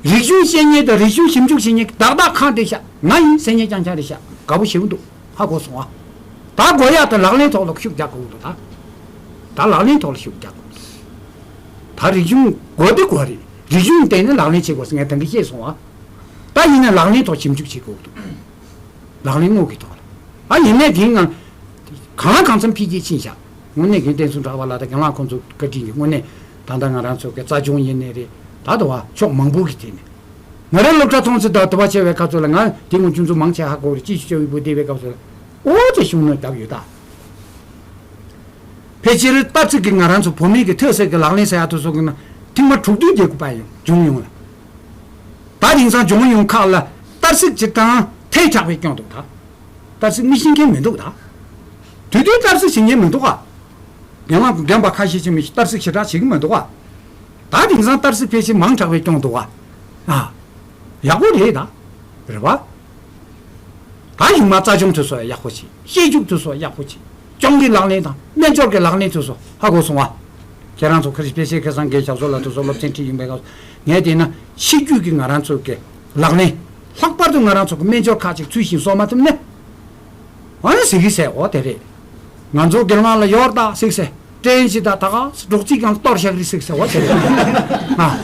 རིག་གཞུང་ཤེས་མཁན་དང་རིག་གཞུང་ཞིབ་འཇུག་བྱེད་མཁན་བདག་བདག་གང་རེད་ཤག་ང་ཡིན་ཟེར་མཁན་རྐྱང་རྐྱང་རེད་ཤག་དགའ་པོ་ཞེ་པོ་འདུག་ཧ་གོ་སོང་ཨ། ད་དགོས་ཡག་དེ་ལག་ལེན་ཐོག་ལ་ཤུགས་རྒྱག་དགོས་འདུག་ད། ད་ལག་ལེན་ཐོག་ལ་ཤུགས་རྒྱག་དགོས་འདུག་ད་རིག་གཞུང་དགོས་དེ་དགོས་རེད། རིག་གཞུང་བརྟེན་ནས་ལག་ལེན་བྱེད་དགོས་ཟེར་ངས་ད་གིན་བཤད་སོང་ཨ། ད་ཡིན་ན་ལག་ལེན་ཐོག་ཞིབ་འཇུག་བྱེད་དགོས་འདུག་ལག་ལེན་དངོས་ཀྱི་ཐོག་ལ། ཨ་ཡིན་ནའི་དེའི་ནང་། གང་ལ་གང་འཚམ་འཕེལ་རྒྱས་ཕྱིན་བཞག་དངོས་གནས་རྒན་བསྟན་འཛིན་གྲགས་པ་ལགས་དང་རྒན་ལགས་ཁོང་ཚོ་བཀའ་དྲིན་གྱིས་དངོས་གནས་ད་ལྟ་ང་རང་ཚོ་གི་རྩ་སྦྱོང་ཡིན་ནའི་རེད། ད་དུ་བ་ཕྱོགས་མང་པོ་གི་ཐད་ནས། ང་རའི་སློབ་གྲྭ་མཐོང་ཚེ་ད་དུ་བ་བྱས་པའི་སྐབས་སུ་ལ་ང་དེ་སྔོན་ཆུང་ཚོ་མང་ཆེ་ཧ་གོ་རེད། ཅི་ཞིག་ཅོ་ཡི་པོ་བསྡད་པའི་སྐབས་སུ་ལ། ཨོ་ཙེ་ཤུང་ནོ་བརྒྱབ་ཡོད་ད། ཕལ་ཆེར་ལྟ་ཚིག་གི་ང་རང་ཚོ་བུད་མེད་ཀྱི་ཐོས་སེ་གི་ལག་ལེན་ཟེར་ཡག་དུ་སོགས་ཀྱི་ནང་ཐེངས་མ་དྲུག་བདུན་བརྒྱད་དགུ་པ་ཡོང་བྱུང་ཡོང་ལ། ད་དེང་སང་སྦྱོང་ཡོང་ཁག་ལ་ལྟ་ཚིག་ཅིག་དང་ཐལ་དྲགས་པའི་སྐྱོན་འདུག་ད། ལྟ་ཚིག་མི་ཤེས་མཁན་མི་འདུག་ད། དུས་དུས་ལྟ་ཚིག་བྱེད་མཁན་མི་འདུག་ག་རྒན་ལགས་རྒན་པ་ཁ་ཤས་ཅིག་མི་ལྟ་ཚིག་ཞེ་དྲག་བྱེད་ཀྱི་མི་འདུག་ག་ད་དེང་སང་ལྟ་ཚིག་ཕལ་ཆེར་མང་དྲགས་པའི་སྐྱོན་འདུག་ག་ཨ། ཡག་པོ་རེད་ད། རེད་བ། ད་གཞུང་མ་རྩ་སྦྱོང་དུ་སོགས་ཡག་པོ་བྱེད། ཤེས་རྒྱུག་དུ་སོགས་ཡག་པོ་བྱེད། སྦྱོང་གི་ལག་ལེན་དང་རྣལ་འབྱོར་གྱི་ལག་ལེན་དུ་སོགས་ཧ་གོ་སོང་བ། ཁྱེད་རང་ཚོ་ཁ་རི་དཔེ་ཆའི་ཁ་སང་རྒན་ཞབས་བཟོ་ལ་དུ་སོ་སློབ་ཚན་ཁྲིད་ཡིན་པའི་སྐབས་ངས་བལྟས་ན་ཕྱི་རྒྱུད་ཀྱི་ང་རང་ཚོ་གི་ལག་ལེན། ལྷག་པར་དུ་ང་རང་ཚོ་གི་སྨན་སྦྱོར་ཁག་ཅིག་ཚུལ་བཞིན་བཟོ་མ་ཐུབ་ན། ཨ་ཟེར་གི་ཟེར་འོ་དེ་རེད། ང་ཚོ་རྒན་ལགས་ལ་ཡོར་ད་ཟེར་ཟེར། སྐྲན་ཅི་ད་ད་ག་སྒྲོག་ཙིག་གང་གཏོར་བཞག་རེད་ཟེར་ཟེར་འོ་དེ་རེད། ཨ།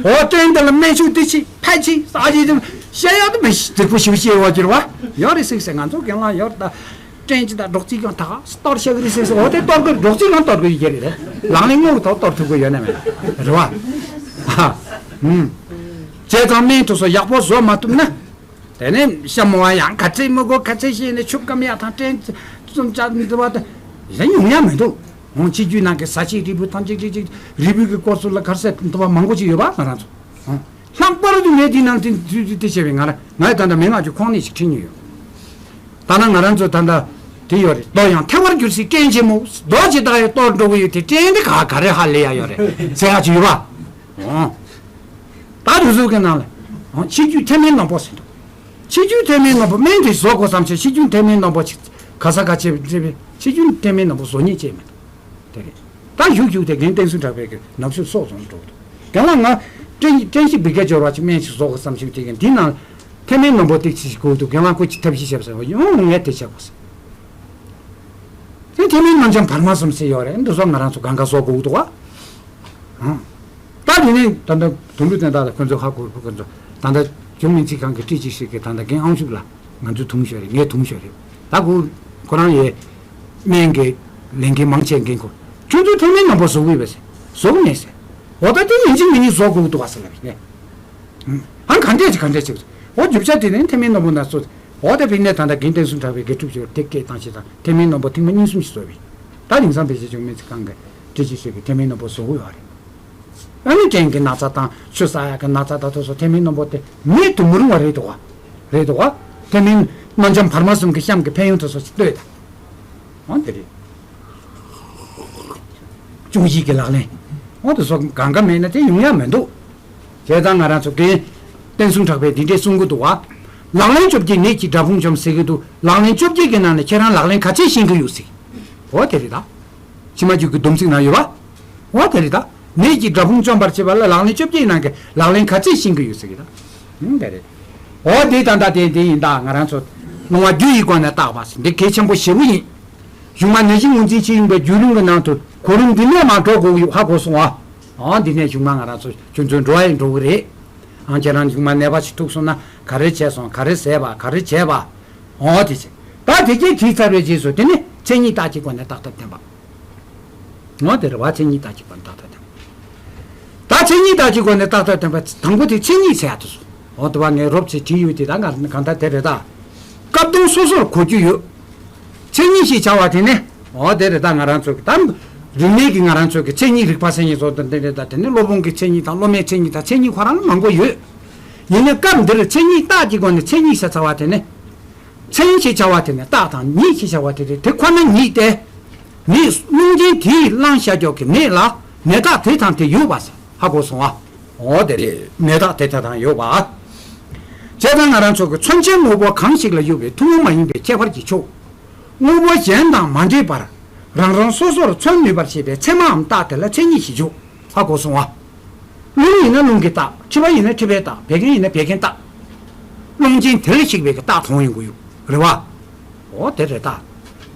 འོ་སྐྲན་དེ་ལ་སྨན་ཤུགས་དེ་ཅི་ཕལ་ཆེ་ཨ་ཅི་དེ་བཤད་ཡག་དེ་མི་ཤེས་དེ་པོ་ཞིག་བཤད་འོ་ཅི་རེད་བ། ཡོར་རེད་ཟེར་ཟེར། ང་ཚོ་རྒན་ལགས་ཡོར་ད། སྐྲན་ཅི་ད་སྒྲོག་ཙིག་གང་ད་ག་གཏོར་བཞག་རེད་ཟེར་ཟེར། འོ་དེ་གཏོར་གི་སྒྲོག་ཙིག་གང་གཏོར་གི་ཡོད་རེད། ལག་ལེན་དངོས་ཐོག་གཏོར་ཐུབ་གི་ཡོད་ན་མེད་རེད་བ། ཨ། ཨུམ། བྱས་ཙང་སྨན་དེ་ཚོ་ཡག་པོ་བཟོ་མ་ཐུབ་ན། དེ་ནས་ཤ་མོ་བ་ཡང་ག་ཚད་མི་དགོས་ག་ཚད་བཤད་ནས་ཆུ་སྐམ་ཡག་དང་སྐྲན་གསུམ་ཆ་འདི་བ་དང་ཡང་ཡོང་ཡག་མི་འདུག་འོང་ཕྱི་རྒྱུད་ནང་གི་ཟ་ཆས་རིལ་བུ་ཐམས་ཅད་ཅིག་ཅིག་རིལ་བུ་གི་སྐོར་ཚོ་ལ་གར་ཟེར་འདི་བ་མང་པོ་ཅིག་ཡོད་པ་ང་རང་ཚོ། འོང་ལྷག་པར་དུ་ངས་འདི་ནང་དེ་དེ་དེ་བྱས་པའི་ང་རང་ངས་ད་ལྟ་མན་ངག་གི་ཁོང་ནས་ཞིག་ཁྲིད་མྱོང་ཡོད། ད་ལྟ་ང་རང་ཚོ་ད་ལྟ་དེ་ཡོད་རེད། རྡོ་ཡང་ཐལ་བར་འགྱུར་སའི་སྐྲན་ཆེན་མོ། རྡོ་ཇི་ལྟར་ཡང་གཏོར་འགྲོ་གི་ཡོད་དེ་སྐྲན་དེ་ག་ག་རེ་ཧ་ལས་ཡ་ཡོད་རེད་ཟེར་ཡ་ཅིག་ཡོད་པ། འོང་། ད་དུས་ཚོད་ཀྱི་ནང་ལ། འོང་ཕྱི་རྒྱུད་ཐེ་མན་སྣམ་བུ་ཟེར་འདུག་ཕྱི་རྒྱུད་ཐེ་མན་སྣམ་བུ་སྨན་དེ་བཟོ་དགོས་བསམ་བྱས་ཕྱི་རྒྱུད་ཐེ་མན་སྣམ་བུ་ཅིག་ག་ས་ག་བྱས་བྱས་པས་ཕྱི་རྒྱུད་ཐེ་མན་སྣམ་བུ་བཟོ་མཁན་ཅིག་མེད། དེ་རེད། ད་བཞུགས་བཞུགས་དེ་རྒན་བསྟན་འཛིན་གྲགས་པའི་གི་ནག་ཆུ་སོག་རྫོང་འགྲོ་གི་འདུག་རྒན་ལགས་ང་སྐྲན་སྐྲན་ཞིག་འབི་ག་སྦྱོར་བ་ཅིག་སྨན་ཞིག་བཟོ་དགོས་བསམ་ཞིག་དེ་གི་འདི་ནང་ཐེ་མན་སྣམ་བུ་ཏིག་ཅིག་དགོས་འདུག་རྒན་ལགས་ཁོ་ཅིག་ཐབས་ཤེས་བྱས་པ་ཟེར་བ་ཡོང་ངས་དེ་བྱ་དགོས་ཟེར། དེ་ཐེ་མན་རྣམ་འཇམ་བར་མ་གསུམ་ཟེར་ཡོད་རེད། འདི་ཚོ་ང་རང་ཚོ་གང་ག་བཟོ་དགོས་འདུག་བ། ཨང་། ད་དེ་ནས་ད་ལྟ་དུང་འབུ་བསྟན་དག་དང་ཁོ་ཚོ་ཧ་གོ་གི་ཁོ་ཚོ་ད་ལྟ་ཇོ་མིན་ཚིག་ཁང་གི་ཀྲི་ཅི་ཞིག་གིས་ད་ལྟ་རྒན་ཨང་ཤུག་ལ་ང་ཚོ་དུང་ཤོར་རེད། ངས་དུང་ཤོར་རེད། ད་ཁོ་ཁོ་རང་ཡས་སྨན་གྱི་ལས་འགན་མང་ཆེ་འགན་ཁུར་ཁྱོད་ཚོ་ཐེ་མན་སྣམ་བུ་བཟོ་གི་ཡོད་པས་ཟེར། བཟོ་གི་མེད་ཟེར། འོ་ད་དེ་ཡིན་གཅིག་མིན་གཉིས་བཟོ་དགོས་འདུག་བ་ཟེར་ལབ་རེད། ཨང་ག་འདྲས་ཅིག་ག་འདྲས་ཅིག་འོ་རྒྱུ་ཆ་དེ་ནི་ཐེ་མན་སྣམ་བུ་ན་སོ། འོ་དེ་ཕིག་ནས་ད་ལྟ་རྒན་བསྟན་སྲུང་གྲགས་པའི་དགེ་ཕྲུག་ཚོས་དེ་སྐད་བཏང་ཞེས་དང་ཐེ་མན་སྣམ་བུ་ཐེངས་མ་གཉིས་གསུམ་ཞིག་བཟོས་པས། ད་དེང་སང་བེད་སྤྱོད་བྱུང་མི་ཚེ་གང་གི་ཀྲི་ཅི་ཞིག་གིས་ཐེ་མན་སྣམ་བུ་བཟོ་གི་ཡོད་རེད། ཨ་ནི་སྐྲན་གྱི་ན་ཚ་དང་ཆུ་བསགས་ཡག་གི་ན་ཚ་དང་དེ་ཚོ་ཐེ་མན་སྣམ་བུ་དེ་མེད་དུ་མི་རུང་བ་རེད་འདུག་བ། རེད་འདུག་བ། ཐེ་མན་རྣམ་འཇམ་བར་མ་གསུམ་གྱི་གཤམ་གྱི་ཕན་ཡོན་དེ་ཚོ་ཞིག་ལྟོས་དང་། འོ་དེ་རེད། ཅུང་ཞིག་གི་ལག་ལེན། འོ་དེ་ཚོ་གང་ག་མེད་ན་དེ་ཡོང་ཡག་མི་འདུག་བྱས་ཙང་ང་རང་ཚོ་རྒན་བསྟན་སྲུང་གྲགས་པས་འདི་འདྲས་གསུང་གི་འདུག་བ། ལག་ལེན་བཅོ་བརྒྱད་ནད་ཀྱི་དགྲ་དཔུང་འཇོམས་ཟེར་གི་འདུག་ལག་ལེན་བཅོ་བརྒྱད་ཀྱི་ནང་ནས་ཁྱེད་རང་ལག་ལེན་ག་ཚད་ཤེས་ཀྱི་ཡོད་ཟེར། འོ་དེ་རེད་ད། ཕྱི་མ་རྒྱུད་ཀྱི་སྡོམ་ཚིག་ན་ཡོད་པ། འོ་དེ་རེད་ད། ནད་ཀྱི་དགྲ་དཔུང་བཅོམ་པར་བྱེད་པ་ལ་ལག་ལེན་བཅོ་བརྒྱད་ནང་གི་ལག་ལེན་ག་ཚད་ཤེས་ཀྱི་ཡོད་ཟེར་གི་ད། ཧུམ་དེ་རེད། འོ་དེ་ད་ལྟ་དེ་དེ་ཡིན་ད་ང་རང་ཚོ་ལུང་བ་རྒྱུ་ཡི་སྒོ་ནས་བརྟག་པ་ཟེར་འདི་གལ་ཆེན་པོ་ཞེ་པོ་ཡིན། གཞུག་མ་ནད་གཞི་ངོས་འཛིན་བྱེད་ཡོང་པའི་བརྒྱུད་རིམ་གྱི་ནང་དུ་གོ་རིམ་འདི་ནས་མར་འགྲོ་དགོས་ཀྱི་ཡོད་ཧ་གོ་སོང་ཨ། ཨང་འདི་ནས་གཞུག་མ་ང་རང་ཚོ་ཁྱོད་ཚོའི་འགྲོ་བ་ཡི་འགྲོ་གི་རེད། ཨང་ཁྱེད་རང་གཞུག་མ་ནད་པ་ཞིག་ཐུག་སོང་ན་ག་རེ་བྱས་སོང་ག་རེ་ཟས་པ་ག་རེ་བྱས་པ། ཨོ་དེ་བྱས། ད་དེ་གས་དྲིས་ཚར་བའི་རྗེས་སུ་དེ་ནི་མཚན་ཉིད་རྟགས་ཀྱི་སྒོ་ནས་བརྟག་ཐབས་བསྟན་པ། ངོ་དེ་རེད་བ། མཚན་ཉིད་རྟགས་ཀྱི་སྒོ་ནས་བརྟག་ཐབས་བསྟན་པ། ད་མཚན་ཉིད་རྟགས་ཀྱི་སྒོ་ནས་བརྟག་ཐབས་བསྟན་པ་དང་པོ་དེ་མཚན་ཉིད་ཟེར་ཡག་དེ་སོ། འོ་དེ་བ་ངས་རོབ་ཙམ་བྲིས་ཡོད་དེ་ད་ང་གང་ལྟར་དེ་རེད་ད། སྐབས་དོན་སོ་སོར་གོ་རྒྱུ་ཡོད། མཚན་ཉིད་ཞེས་བྱ་བ་དེ་ནི། འོ་དེ་རེད་ད་ང་རང་ཚོ་གི་ད། རིག་གནས་ཀྱི་ང་རང་ཚོ་གི་མཚན་ཉིད་རིག་པ་མཚན་ཉིད་སོགས་དང་དེ་རེད་ད་དེ་ནི་སློབ་དཔོན་གྱི་མཚན་ཉིད་དང་སློབ་མའི་མཚན་ཉིད་དང་མཚན་ཉིད་ཁོ་རང་ལ་མང་པོ་ཡོད། ཡིན་ནའི་སྐབས་འདིར་མཚན་ཉིད་རྟགས་ཀྱི་སྒོ་ནས་མཚན་ཉིད་ཟེར་ཚར་བ་དེ་ནི། མཚན་ཞེས་བྱ་བ་དེ་ནི་རྟགས་དང་ཉིད་ཅེས་བྱ་བ་དེ་རེད། དེ་ཁོ་ན་ཉིད་དེ། ནད་རླུང་རྐྱེན་དེས་བསླངས་བྱ་རྒྱུ་གི་ནད་ལ་ནད་རྟགས་དེ་དང་དེ་ཡོད་པ་ཟེར་ཧ་གོ་སོང་ཨ། འོ་དེ་རེད། ནད་རྟགས་དེ་དེ་དང་ཡོད་པ། བྱས་ཙང་ང་རང་ཚོ་གི་མཚོན་བྱེད་དངོས་པོ་གང་ཞིག་ལ་ཡོད་པའི་ཐུན་མོང་མ་ཡིན་པའི་ཁྱད་པར་གྱི་ཕྱོགས། དངོས་པོ་གཞན་དང་མ་འདྲེས་པར་རང་རང་སོ་སོར་མཚོན་ནུས་པར་བྱེད་པའི་ཚད་མའམ་རྟགས་དེ་ལ་མཚན་ཉིད་ཞེས་བརྗོད། ཧ་གོ་སོང་ཨ། རླུང་ཡིན་ན་རླུང་གི་རྟགས། མཁྲིས་པ་ཡིན་ན་མཁྲིས་པའི་རྟགས། བད་ཀན་ཡིན་ན་བད་ཀན་རྟགས། རླུང་རྐྱེན་དེ་ལ་གཞིགས་པའི་གི་རྟགས་མཐོང་ཡོང་གི་ཡོད་རེད་བ། འོ་དེ་རེད་ད།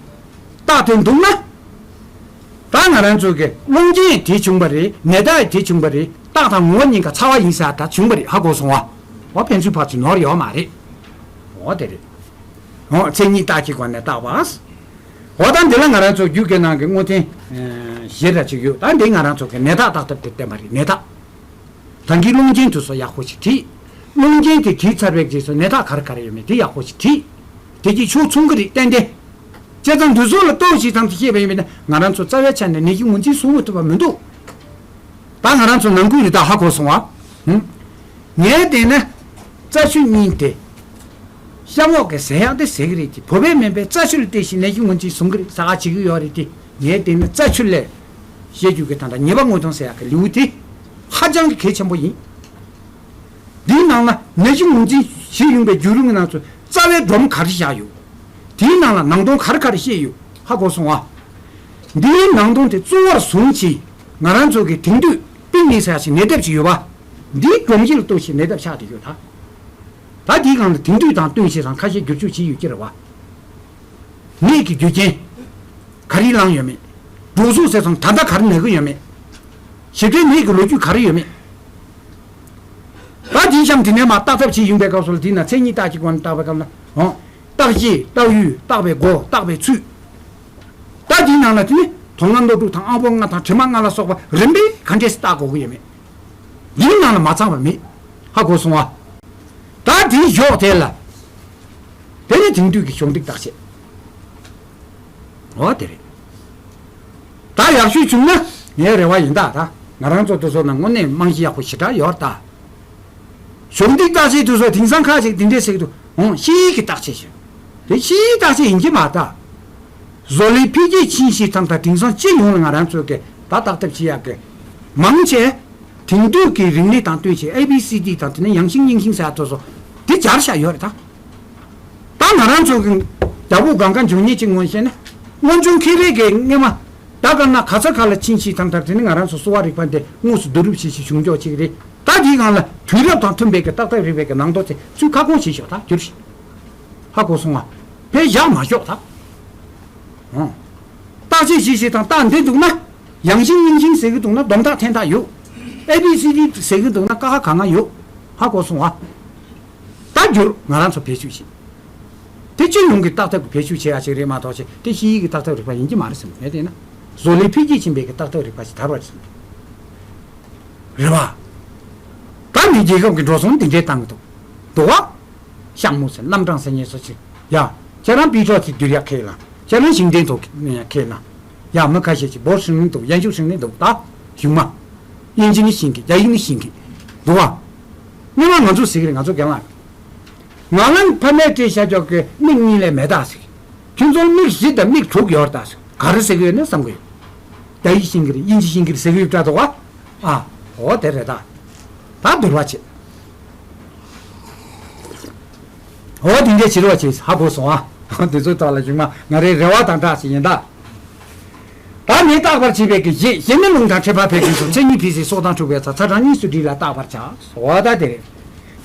རྟགས་དེ་འདུག་ན། ད་ང་རང་ཚོ་གི་རླུང་རྐྱེན་དེ་བྱུང་བ་རེད། ནད་རྟགས་དེ་བྱུང་བ་རེད། རྟགས་དང་ངོ་བོ་གཉིས་ཀ་ཚ་བ་ཡིན་ས་ད་བྱུང་བ་རེད། ཧ་གོ་སོང་བ། འོ་ཕན་ཚུན་ཕར་ཚུར་ནོར་ཡོད་མ་རེད། འོ་དེ་རེད། འོ་མཚན་ཉིད་རྟགས་ཀྱི་སྒོ་ནས་བརྟག་པ། འོ་ད་འདི་ལ་ང་རང་ཚོ་རྒྱུད་སྐད་ནང་གི་དངོས་བསྟན་ཞེ་དྲག་ཅིག་ཡོད། ད་འདི་ང་རང་ཚོ་གི་ནད་རྟགས་བརྟག་ཐབས་དེ་བསྟན་པ་རེད། ནད་རྟགས། ད་གིན་རླུང་རྐྱེན་དེ་ཚོ་ཡག་པོ་ཞིག་བྲིས། རླུང་རྐྱེན་དེ་བྲིས་ཚར་བའི་རྗེས་སུ་ནད་རྟགས་ག་རེ་ག་རེ་ཡོད་མེད་དེ་ཡག་པོ་ཞིག་བྲིས། དེ་གིས་ཕྱོགས་མཚུངས་ཀྱི་རེད་ཏན་ཏན། བྱས་ཙང་འདི་ཚོ་ལ་ལྟོས་ཤིག་ཙམ་དུ་བཤད་པ་ཡིན་པས་ན་ང་རང་ཚོ་རྩ་བའི་ཆ་ནས་ནད་ཀྱི་ངོས་འཛིན་བཟོ་མི་ཐུབ་པ་མི་འདུག་ད་ང་རང་ཚོ་ནང་ཁུལ་རི་དྭགས་ཧ་གོ་སོང་བ། ཧུམ། ངས་བལྟས་ན། རྩ་ཆུ་གཉིས་དེ། གཤམ་འོག་གི་ཟས་ཡག་དེ་ཟས་ཀྱི་རེད་དེ་བོད་པའི་སྨན་པས་རྩ་ཆུ་ལ་བལྟས་ཤིང་ནད་ཀྱི་ངོས་འཛིན་བཟུང་གི་རེད་ཟ་ག་བྱེད་ཀྱི་ཡོད་རེད་དེ། ངས་བལྟས་ན་རྩ་ཆུ་ལས། བཤད་རྒྱུ་གི་ད་ལྟ་ཉེས་པ་དངོས་དང་ཟེར་ཡག་གི་ལེའུ་དེ། ཧ་ཅང་གི་གལ་ཆེན་པོ་ཡིན། འདིའི་ནང་ལ་ནད་གཞི་ངོས་འཛིན་བྱེད་ཡོང་པའི་བརྒྱུད་རིམ་གྱི་ནང་ཚུད་རྩ་བའི་སྒྲོམ་ག་རེ་བཞག་ཡོད། དེའི་ནང་ལ་ནང་དོན་ག་རེ་ག་རེ་བཤད་ཡོད་ཧ་གོ་སོང་ཨ། འདིའི་ནང་དོན་དེ་གཙོ་བོར་བཟུང་བྱས། ང་རང་ཚོ་གི་དེང་དུས་པིག་ནིག་ཟེར་ཡག་ཞིག་ནད་དེབ་ཅིག་ཡོད་པ། འདིའི་སྒྲོམ་གཞི་ལ་གཏུགས་ཤིག་ནད་དེབ་ཆགས་བསྡད་ཡོད་ད། ད་འདིའི་སྒང་ལ་དེང་དུས་དང་བསྟུན་ཞིག་དང་ཁ་ཤས་བསྒྱུར་བཅོས་བྱས་ཡོད་ཀྱི་རེད་བ། ནད་ཀྱི་རྒྱུ་རྐྱེན་ག་རེ་བསླངས་ཡོད་མེད། འགྲོ་སོང་ཟེར་སོང་ད་ལྟ་ག་རེ་ན་གི་ཡོད་མེད། ཞིབ་ཕྲའི་ནད་ཀྱི་ལོ་རྒྱུས་ག་རེ་ཡོད་མེད། ད་འདི་གཤམ་དེ་ནས་མར་བརྟག་ཐབས་བྱེད་ཡོང་པའི་སྐབས་སུ་ལ་འདི་ན་མཚན་ཉིད་བརྟག་གཞིའི་སྒོ་ནས་བརྟག་པའི་སྐབས་ལ་འོང་། བརྟག་བྱེད་བརྟག་ཡུལ་བརྟག་པའི་སྒོ་བརྟག་པའི་ཚུལ། ད་འདིའི་ནང་ལ་དེ་ནི་དོན་ལྔ་མདོ་དྲུག་དང་དབང་པོ་ལྔ་དང་དྲི་མ་ལྔ་ལ་སོགས་པ་རིམ་པས་ག་འདྲས་སེ་བརྟག་དགོས་ཀྱི་ཡོད་མེད། འདིའི་ནང་ལ་མ་ཚང་བ་མེད། ཧ་གོ་སོང་ཨ། ད་དེའི་གཞོགས་དེ་ལ། དེ་ནི་དེང་དུས་ཀྱི་གཞོགས་འདེགས་བརྟག་དཔྱད། འོ་དེ་རེད། ད་ཡག་ཤོས་བྱུང་ན་ངའི་རེ་བ་ཡིན་ད་ད། ང་རང་ཚོ་དེ་ཚོ་ནང་དངོས་གནས་རྨང་གཞི་ཡག་པོ་ཞེ་དྲག་ཡོད་ད། གཞོགས་འདེགས་བརྟག་དཔྱད་དེ་ཚོ་དེང་སང་ཁ་ཅིག་དེ་འདྲས་ཟེར་གི་འདུག་འོང་ཤེས་ཡིག་གི་བརྟག་དཔྱད་ཞུ། དེ་ཤེས་ཡིག་བརྟག་དཔྱད་ཡིན་གྱི་མ་ད། བཟོ་ལས་འཕེལ་རྒྱས་ཕྱིན་ཞིག་དང་ད་དེང་སང་སྤྱི་ཡོངས་ལ་ང་རང་ཚོ་གི་ད་བརྟག་ཐབས་བྱེད་ཡག་གི་མང་ཆེ། དེང་དུས་ཀྱི་རིག་གནས་དང་བསྟུན་བྱས་ཨེ་བི་སི་ཌི་དང་དེ་ནས་ཡང་ཤིང་སྙིང་ཤིང་ཟེར་ཡག་དེ་ཚོ་དེ་སྦྱར་བཞག་ཡོད་རེད་ད། ད་ང་རང་ཚོ་གི་རྒྱལ་པོ་སྒང་ག་འབྱུང་ཉེ་ཅིག་ངོ་ཤེས་ན། སྔོན་བྱུང་ཁེ་རེ་གི་སྔས་མ། ད་ག་ན་ག་ས་ག་ལ་ཕྱིན་ཞིག་དང་ད་དེ་ནི་ང་རང་ཚོ་གསོ་བ་རིག་པ་འདི་དངོས་སུ་བསྡུ་རུབ་བྱེད་ཞིག་བྱུང་ཆོག་ཅིག་རེད། ད་དེའི་སྒང་ལ་དུས་རབས་དང་མཐུན་པའི་གི་བརྟག་ཐབས་རིག་པའི་གི་ནང་དོན་དེ་ཚུར་ཁ་སྐོང་བྱེད་ཤོག་ད་བསྒྱུར་ཞིག་ཧ་གོ་སོང་ང་། ཕར་བཞག་མ་ཤོག་ད། ཨང་། བརྟག་དཔྱད་བྱེད་ཞིག་དང་བརྟག་འདི་འདུག་ན། ཡང་ཤིང་སྙིང་ཤིང་ཟེར་གི་འདུག་ན་སྡོམ་རྟགས་འཐེན་རྟགས་ཡོད། ཨེ་བི་སི་ཌི་ཟེར་གི་འདུག་ན་ཀ་ཁ་ག་ང་ཡོད། ཧ་གོ་སོང་ང་། ད་བསྒྱུར་ང་རང་ཚོ་བེད་སྤྱོད་བྱེད། དེ་སྤྱི་ཡོངས་ཀྱི་བརྟག་ཐབས་ཀྱི་བེད་སྤྱོད་བྱེད་ཡ་ཞིག་རེད་མ་གཏོགས་ཅི་དེ་ཤེས་ཡིག་གི་བརྟག་ཐབས་རིག་པ་ཡིན་གྱི་མ་རེད་བསམ་ངས་བལྟས་ན། བཟོ་ལས་འཕེལ་རྒྱས་ཕྱིན་པའི་གི་བརྟག་ཐབས་རིག་པ་ཞིག་དར་བ་རེད་བསམ། རེད་བ། ད་ནི་རྒྱལ་ཁབ་ཀྱི་འགྲོ་སོང་འདི་འདྲའི་བཏང་གི་འདུག་འདུག་བ། ཤང་མུ་ཟེར་རྣམ་གྲངས་ཟེར་མཁན་སོ་ཅི། ཡ། ཁྱེད་རང་པི་ཀྲོག་ཅིག་བསྒྱུར་ཡ་ཁས་བླངས། ཁྱེད་རང་ཞིང་བྲན་ཐོག་ཁས་བླངས། ཡ་མི་ཁ་ཤས་ཀྱིས་འབོར་ཧྲིང་ནི་འདུག་ཡན་ཆུ་ཧྲིང་ནི་འདུག་ད། གཞུང་མ། དབྱིན་ཇི་ནི་ཤིང་གི་རྒྱ་ཡིག་ནི་ཤིང་གི་འདུག་བ། སྔོན་མ་ང་ཚོ་ཟེར་གི་རེད་ང་ཚོ་རྒན་ལགས། ང་ལ་ཕ་མས་སྤྲད་བཞག་ཀྱོག་གི་མིག་གཉིས་ལས་མེད་ད་ཟེར། ཁྱོད་ཚོར་མིག་བཞི་དང་མིག་དྲུག་ཡོད་ད་ཟེར། ག་རེ་ཟེར་གི་ཡོད་ན་བསམ་གི་ཡོད། རྒྱ་ཡིག་ཤེས་ཀྱི་རེད་དབྱིན་ཇི་ཤེས་ཀྱི་རེད་ཟེར་གི་ཡོད་འདྲ་འདུག་བ། ཨ། འོ་དེ་རེད་ད། ད་བསྡུར་བ་བྱེད། འོ་དེ་འདྲའི་བྱེད་རོགས་བྱེད་ཧ་གོ་སོང་ཨ། འདི་ཚོའི་ཐོག་ལ་གཞུག་མ་ང་རའི་རེ་བ་དང་སྦྲགས་ཤིག་ཡིན་ད། ད་ནི་རྟག་པར་བྱེད་པའི་གི་གཞི་གཞི་ནི་རླུང་དང་འཕྲད་པ་འཕེལ་མཁན་གསུམ་མཚན་ཉིད་འཕེལ་ཚད་སྲོག་དང་འཁྲུག་པའི་ཚ་ཚ་གྲང་གཉིས་སུ་འདྲིས་ལ་བརྟག་པར་བྱ། འོ་ད་དེ་རེད།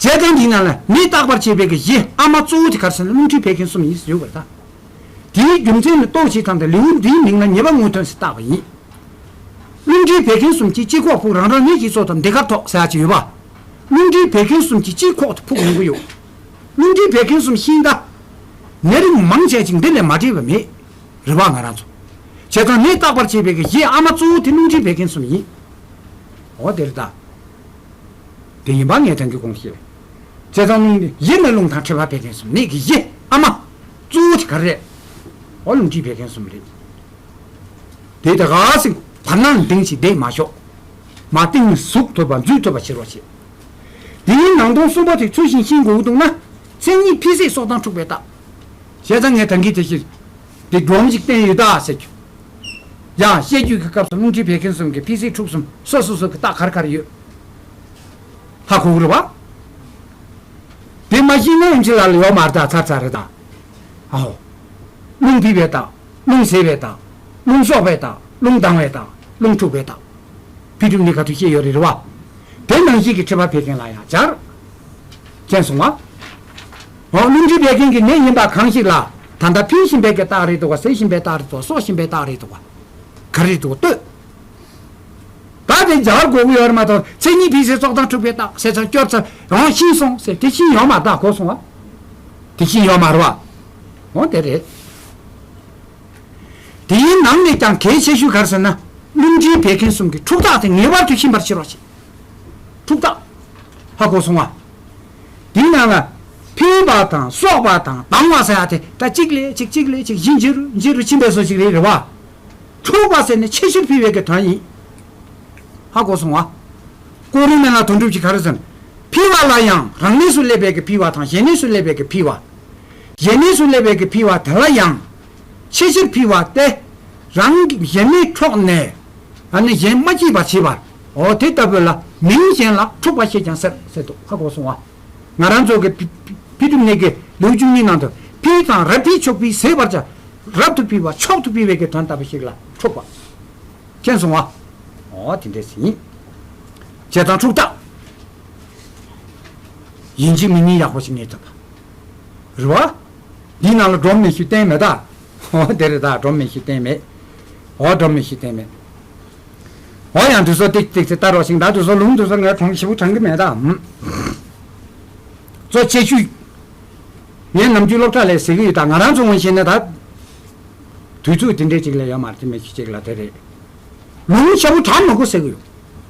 བྱས་ཙང་འདི་ནང་ལ་ནི་རྟག་པར་བྱེད་པའི་གི་གཞི་ཨ་མ་གཙོ་བོ་དེ་ག་རེ་ཟེར་ན་རླུང་མཁྲིས་འཕེལ་མཁན་གསུམ་ཡིན་ཟེར་ཡོད་པ་རེད་ད། དེའི་རྒྱུ་མཚན་ནི་རྟོགས་བྱེད་དང་དེ་ལེའུ་འདིའི་མིང་ལ་ཉེས་པ་དངོས་ཐོན་ཟེར་བཏགས་པ་ཡིན། རླུང་མཁྲིས་བད་ཀན་གསུམ་གྱི་སྤྱི་ཁོག་ཕུག་རང་རང་ནད་ཀྱི་གཙོ་དང་ཟློས་གར་ཐོག་ཟེར་ཡག་ཅིག་ཡོད་པ། རླུང་མཁྲིས་བད་ཀན་གསུམ་གྱི་སྤྱི་ཁོག་ཏུ་ཕུག་ཡོང་གི་ཡོད། རླུང་མཁྲིས་བད་ཀན་གསུམ་ཤིང་རྟ། ནད་རིགས་མང་ཆེ་ཅིག་འདི་ལས་མ་འདྲེས་པ་མེད། རེད་པ་ང་རང་ཚོ། བྱས་ཙང་ནད་རྟག་པར་བྱེད་པའི་གི་གཞི་ཨ་མ་གཙོ་བོ་དེ་རླུང་མཁྲིས་བད་ཀན་གསུམ་ཡིན། འོ་དེ་རེད་ད། དེ་ཡིན་པ་ངས་དྲན་གྱི་དགོངས་ཞེས། བྱས་ཙང་རླུང་གཞི་ནི་རླུང་དང་འཕྲད་པ་བད་ཀན་གསུམ་ནད་ཀྱི་གཞི་ཨ་མ། གཙོ་བོ་དེ་ག་རེ་རེད། འོ་རླུང་མཁྲིས་བད་ཀན་གསུམ་རེད། དེ་ད་ག་ཟིག་བར་སྣང་ལྡིང་ཞིག་བསྡད་མ་ཤོག་མ་བསྟན་ནས་ཟུག་ཐུབ་པ་འཛུལ་ཐུབ་པ་བྱེད་རོགས་བྱེད། དེའི་ནང་དོན་གསུམ་པ་དེ་ཚུལ་བཞིན་ཤེས་དགོས་འདུག་ན། མཚན་ཉིད་འཕེལ་ཚད་སྲོག་དང་འཁྲུག་པའི་རྟགས། བྱས་ཙང་ངས་ད་གིན་དེ་ཕྱིར། དེ་སྒྲོམ་ཞིག་བསྟན་ཡོད་ད་ཟེར་རྒྱུ། ཡང་བཤད་རྒྱུད་ཀྱི་སྐབས་སུ་རླུང་མཁྲིས་བད་ཀན་གསུམ་གྱི་འཕེལ་ཚད་འཁྲུག་གསུམ་སོ་སོ་སོ་གི་རྟགས་ག་རེ་ག་རེ་ཡོད། ཧ་གོ་གི་རེད་བ། དེ་མ་ཤེས་ན་ཨེམ་ཆི་ལ་ལ་ཡོད་མ་རེད་ད་ཚར་ཚར་རེད་ད། ཨའོ། རླུང་ཕུད་པའི་རྟགས། རླུང་ཟད་པའི་རྟགས། རླུང་གསོག་པའི་རྟགས། རླུང་ལྡང་བའི་རྟགས། རླུང་འཁྲུགས་པའི་རྟགས། འཕེལ་གྲུབ་ནི་ག་དུས་སྐྱེ་ཡོད་རེད་རེད་བ། དེ་ནང་བཞིན་གྱི་མཁྲིས་པ་བད་ཀན་ལ་ཡང་སྦྱར། མཁྱེན་སོང་ང་། འོ་རླུང་མཁྲིས་བད་ཀན་གྱི་ནད་ཡིན་པ་གང་ཞིག་ལ། ད་ལྟ་འཕེལ་བཞིན་པའི་གི་རྟགས་རེད་འདུག་ག་ཟད་བཞིན་པའི་རྟགས་རེད་འདུག་ག་གསོག་བཞིན་པའི་རྟགས་རེད་འདུག་ག་ག་རེ་རེད་འདུག་ག་ལྟོས། ད་དེ་སྦྱར་དགོས་ཀྱི་ཡོད་རེད་མ་གཏོགས་མཚན་ཉིད་འཕེལ་ཚད་སྲོག་དང་འཁྲུག་པའི་རྟགས་ཟེར་ཙང་སྐྱོར་ཚར་འོང་ཤིང་སོང་ཟེར་དེ་ཤིང་ཡོད་མ་རེད་གོ་སོང་བ། དེ་ཤིང་ཡོད་མ་རེད་བ། འོ་དེ་རེད། དེའི་ནང་ནས་ཀྱང་གལ་ཆེ་ཤོས་ག་རེ་ཟེར་ན། རླུང་མཁྲིས་བད་ཀན་གསུམ་གྱི་འཁྲུག་རྟགས་དེ་ངེས་པར་དུ་ཤེས་པར་བྱེད་རོགས་བྱེད། འཁྲུག་རྟགས། ཧ་གོ་སོང་ང་། དེའི་ནང་ལ། འཕེལ་བ་དང་གསོག་པ་དང་ལྡང་བ་ཟེར་ཡ་དེ་ད་གཅིག་ལས་གཅིག་གཅིག་ལས་གཅིག་གཞི་འགྱུར་འགྱུར་ཕྱིན་པའི་བཟོ་ཞིག་རེད་རེད་བ། འཁྲུག་པ་ཟེར་ནས་ཆེས་ཆེར་འཕེལ་བའི་གི་དོན་ཡིན། ཧ་གོ་སོང་ང་། ཀོ་རུ་མེ་ལ་དོན་གྲུབ་ཀྱིས་ག་རེ་ཟེར། འཕེལ་བ་ལ་ཡང་རང་གནས་སུ་སླེབས་པའི་གི་འཕེལ་བ་དང་གཞན་གནས་སུ་སླེབས་པའི་གི་འཕེལ་བ། གཞན་གནས་སུ་སླེབས་པའི་གི་འཕེལ་བ་དེ་ལ་ཡང་། ཆེས་ཆེར་འཕེལ་བ་སྟེ། རང་གི་གཞན་མའི་འཕྲོག་ནས། ཨ་ནི་གཞན་མ་སྐྱིད་པར་བྱེད་པ། འོ་དེ་ལྟ་བུ་ལ་མིང་གཞན་ལ་འཁྲུག་པ་ཞེས་ཀྱང་ཟེར་ཟེར་འདུག་ཧ་གོ་སོང་ང་། ང་རང་ཚོ་གི་འཕེལ་འཕེལ་འཕེལ་གྲུབ་ནས་ཀྱི་ལེའུ་བཅུ་གཉིས་ནང་དུ་འཕེལ་དང་རབ་འཕེལ་ཕྱོགས་འཕེལ་ཟད་པར་བྱ། རབ་ཏུ་འཕེལ་བ་མཆོག་ཏུ་འཕེལ་བའི་གི་དོན་ལྟ་བུ་ཞིག་ལ་འཁྲུག་པ། མཁྱེན་སོང་ང་། འོ་དེ་འདྲས་ཡིན། བྱས་ཙང་འཁྲུག་རྟགས། ཡིན་གཅིག་མིན་གཉིས་ཡག་པོ་ཞིག་ངེས་ཐུབ་པ། རེད་བ། འདིའི་ནང་ལ་སྒྲོམ་མེ་ཤུ་བསྟན་མེད་ད། འོ་དེ་རེད་ད། སྒྲོམ་མེ་ཤུ་བསྟན་མེད། འོ་སྒྲོམ་མེ་ཤུ་བསྟན་མེད། འོ་ཡང་དུས་ཚོད་ཏིག་ཏིག་ཙེ་ལྟ་རོགས་ཤིག་ད་དུས་ཚོད་ལུང་དུས་ཚོད་ངས་གྲོང་ཞིབ་པོ་དྲན་གི་མེད་ད། ཧུམ། གཙོ་ཆེ་ཤོས། ངས་ནམ་རྒྱུན་སློབ་གྲྭ་ལས་ཟེར་གི་ཡོད་ད། ང་རང་ཚོ་ངོས་བཤད་ན་ད། དུས་ཚོད་དེ་འདྲས་ཅིག་ལས་ཡོད་མ་རེད་དེ། མེ་ཤུ་ཅིག་ལ་དེ་རེད། ལུང་ཤ་བོ་དྲང་མ་དགོས་ཟེར་གི་ཡོད།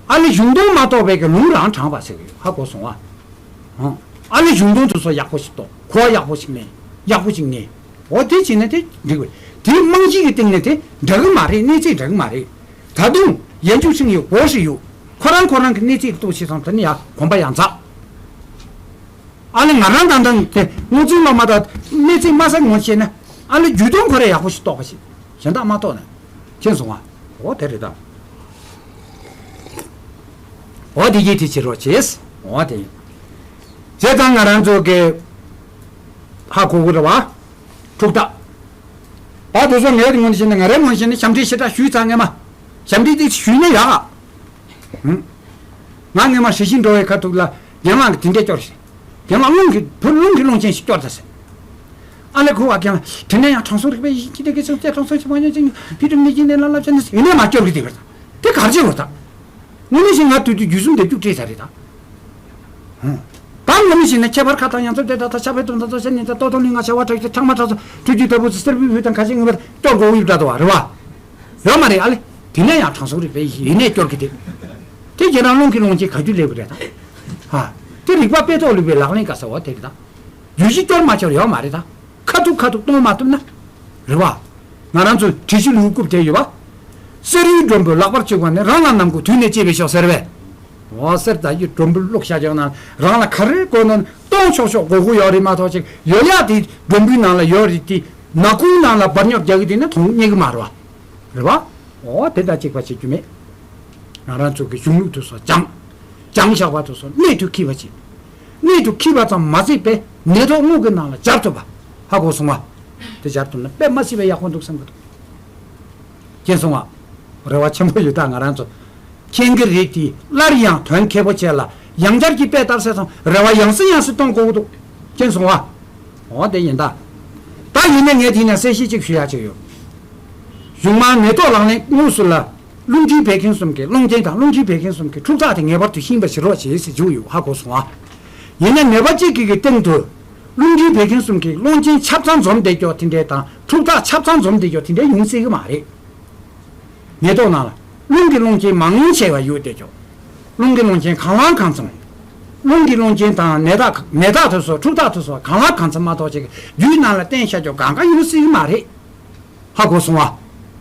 ཨ་ལེ་གཞུང་དོན་མ་གཏོགས་པའི་གི་ལུང་རང་དྲང་པ་ཟེར་གི་ཡོད། ཧ་གོ་སོང་ཨ། ཨ་ལེ་གཞུང་དོན་དུ་སོ་ཡག་པོ་ཞིག་གཏོགས། གོ་བ་ཡག་པོ་ཞིག་ལེན། ཡག་པོ་ཞིག་ངེས། འོ་དེ་བྱས་ན་དེ་འགྲིག་པ་རེད། དེའི་རྨང་གཞི་གི་སྟེང་ནས་དེ་འདྲ་གི་མ་རེད། གནས་ཚད་འདྲ་གི་མ་རེད། ད་དུང་ཡན་ཆུ་ཤིང་ཡོད་གོ་ཧྲི་ཡོད། ཁོ་རང་ཁོ་རང་གི་གནས་ཚད་གཏོགས་བྱས་ཙང་དེ་ནི་ཡ་གོམ་པ་ཡང་འཛག་ཨ་ལེ་ང་རང་དང་དང་དེ་སྔོ་ཚིག་ལ་མ་ད་གནས་ཚད་མ་ཟ་ངོ་ཤེས་ན། ཨ་ལེ་རྒྱུད་དོན་ཁོ་རེ་ཡག་པོ་ཞིག་རྟོགས་པ་ཞིག་གཞན་དག་མ་རྟོགས་ན། མཁྱེན་སོང་ང་། འོ་དེ་རེད་ད། འོ་དེ་གྱིས་དེ་བྱེད་རོགས་བྱེད། འོ་དེ་ཡིན། བྱས་ཙང་ང་རང་ཚོ་གི་ཧ་གོ་གི་རེད་བ། འཁྲུག་རྟགས། ད་དེ་ཚོ་ངའི་ངོས་ནས་བཤད་ན། ང་རའི་ངོས་ནས་བཤད་ན་ཞབས་འདྲེན་ཞེ་དྲག་ཞུས་ཙང་ངས་མ། ཞབས་འདྲེན་དེ་ཞུས་ན་ཡག་ཨ། ཧུམ། ང་སྔོན་མ་ཧྲི་ཞིང་འགྲོ་བའི་ཁ་ཐུག་ལ་རྒན་ལགས་ཀྱིས་དེ་འདྲས་སྐྱོར་ཟེར། རྒན་ལགས་རླུང་གི་བུ་རླུང་གི་རླུང་ཆེན་ཞིག་སྐྱོར་ད་ཟེར། ཨ་ལེ་ཁུ་བ་རྒན་ལགས་དེ་ནས་ཡང་དྲང་སྲོང་རིག་པའི་ཡིད་ཀྱི་བདེ་སྐྱིད་ཚོགས་བཅས་དྲང་སྲོང་ཞིག་མ་ཉམས་ཅིང་ཕི་དྲུག་མི་གྱི་ནས་ལ་ལབ་བྱས་ནས་ཡིན་ནས་མ་སྐྱོར་གི་དེ་བར་དང་། དེ་གར་བྱེད་བར་དང་། དངོས་གནས་བཞིན་ང་དུས་དུས་རྒྱུ་གསུམ་སྡེབ་རྒྱུག་སྤྲད་ཚར་རེད་ད། ད་ངོ་མི་ཤེས་ན་ཁྱད་པར་ཁ་དང་ཡང་ཚོ་དེ་དག་དང་ཆ་བའི་དོན་དང་ཚོ་ཤ་ཉེ་ཚ་ཏོག་ཏོག་ལུས་ངག་བྱ་བ་དྲག་ཆེ་ཁྲག་མ་དྲག་ཚོ་ཁྲུས་རྒྱུ་ལྟ་བུ་ཚོ་སེར་བུས་བུས་དང་ཁ་ཆེ་ངུ་བར་སྐྱོར་དགོས་ཡོད་འདྲ་དོ་བ་རེད་བ། ཡོད་མ་རེད་ཨ་ལེ། དེ་ནས་ཡང་དྲང་སྲོང་རིག་པའི་ཡིད་ནས་སྐྱོར་གི་དེ། དེ་ཁྱེད་རང་རླུང་གི་རླུང་ཆེན་ག་རྒྱུ་ལེགས་པ་རེད་ད། ཧ། དེ་རིག་པ་དཔེ་ཐོག་ལུས་པའི་ལག་ལེན་དཀའ་ས་བ་དེ་རེད་ད། རྒྱུ་གཞི་སྐྱོར་མ་ཆོར་ཡོད་མ་རེད་ད། ཁ་ཐུག་ཁ་ཐུག་གཏོང་མ་ཐུབ་ན། རེད་བ། ང་རང་ཚོ་བྲིས་གཞི་ལུགས་རྐུབ་དེ་ཡོད་བ། གསེར་གཡུའི་སྒྲོམ་བུ་ལག་པར་བཅུག་པ་ནི་རང་ལ་ནམ་མཁའ་དུས་ནས་སྐྱེས་པའི་ཤོག་ཟེར་བས། འོ་གསེར་དང་གཡུ་སྒྲོམ་བུ་བླུགས་བཞག་ཀྱང་ན་རང་ལ་ག་རེ་དགོས་ན་གཏོང་ཆོག་ཆོག་དགོས་དགོས་ཡོད་རེད་མ་གཏོགས་ཅིག་ཡོད་ཡག་དེ་སྒྲོམ་བུའི་ནང་ལ་ཡོད་རེད་དེ་ནག་ཁུང་ནང་ལ་སྦར་ཉོག་རྒྱག་གི་དེ་ནི་མཐོང་རྙེད་གི་མ་རེད་བ། རེད་བ། འོ་དེ་དང་གཅིག་པ་བྱེད་རྒྱུ་མེད། ང་རང་ཚོ་གི་གཞུང་ལུགས་དེ་ཚོ་སྦྱང་། སྦྱང་བཞག་པ་དེ་ཚོ་གནད་དུ་འཁེལ་བ་བྱེད། གནད་དུ་འཁེལ་བ་ཙམ་མ་ཟད་པའི་ནད་ཐོག་དངོས་ཀྱི་ནང་ལ་སྦྱར་ཐུབ་པ། ཧ་གོ་སོང་བ། དེ་སྦྱར་ཐུབ་ན་དཔེ་མ་སྲིད་པའི་ཡག་པོ་འདུག་བསམ་གི་འདུག་མཁྱེན་སོང་ང་། རེ་བ་ཆེན་པོ་ཡོད་ད་ང་རང་ཚོ། མཁྱེན་གྱི་རེད་དེ་སླར་ཡང་དོན་འཁེལ་པོ་བྱས་ལ་ཡང་བསྐྱར་གྱི་དཔེ་ལྟར་གསལ་སོང་རེ་བ་ཡང་སེ་ཡང་སེ་གཏོང་དགོས་ཀྱི་འདུག་མཁྱེན་སོང་ང་། འོ་དེ་ཡིན་ད། ད་ཡིན་ནའི་ངས་དེ་ནས་གསལ་བཤད་ཅིག་ཞུ་ཡ་ཅིག་ཡོད། གཞུང་མང་ནད་ཐོག་ལག་ལེན་དངོས་སུ་ལ། རླུང་མཁྲིས་བད་ཀན་གསུམ་གྱི་རླུང་རྐྱེན་དང་རླུང་མཁྲིས་བད་ཀན་གསུམ་གྱི་འཁྲུག་རྟགས་དེ་ངེས་པར་དུ་ཤེས་པ་ཞིག་རོགས་བྱེད་ཟེར་བརྗོད་ཡོད་ཧ་གོ་སོང་ཨ། ཡིན་ནའི་ནད་པ་གཅིག་གི་གི་སྟེང་དུ། རླུང་མཁྲིས་བད་ཀན་གསུམ་གྱི་རླུང་རྐྱེན་ཆ་ཚང་འཛོམས་བསྡད་ཀྱོག་དེ་འདྲས་དང་འཁྲུག་རྟགས་ཆ་ཚང་འཛོམས་བསྡད་ཀྱོག་དེ་འདྲས་ཡོང་སྲིད་གི་མ་རེད། ནད་ཐོག་ནང་ལ་རླུང་གི་རླུང་རྐྱེན་མང་ཉུང་ཆེ་བ་ཡོད་བསྡད་ཀྱོག་རླུང་གི་རླུང་རྐྱེན་གང་ལ་གང་འཚམ། རླུང་གི་རླུང་རྐྱེན་དང་ནད་རྟགས་ནད་རྟགས་དེ་ཚོ་འཁྲུག་རྟགས་དེ་ཚོ་གང་ལ་གང་འཚམ་མ་གཏོགས་ཅིག་རྒྱུད་ནང་ལ་བསྟེན་བྱ་ཀྱོག་གང་ག་ཡོང་སྲིད་གི་མ་རེད། ཧ་གོ་སོང་བ།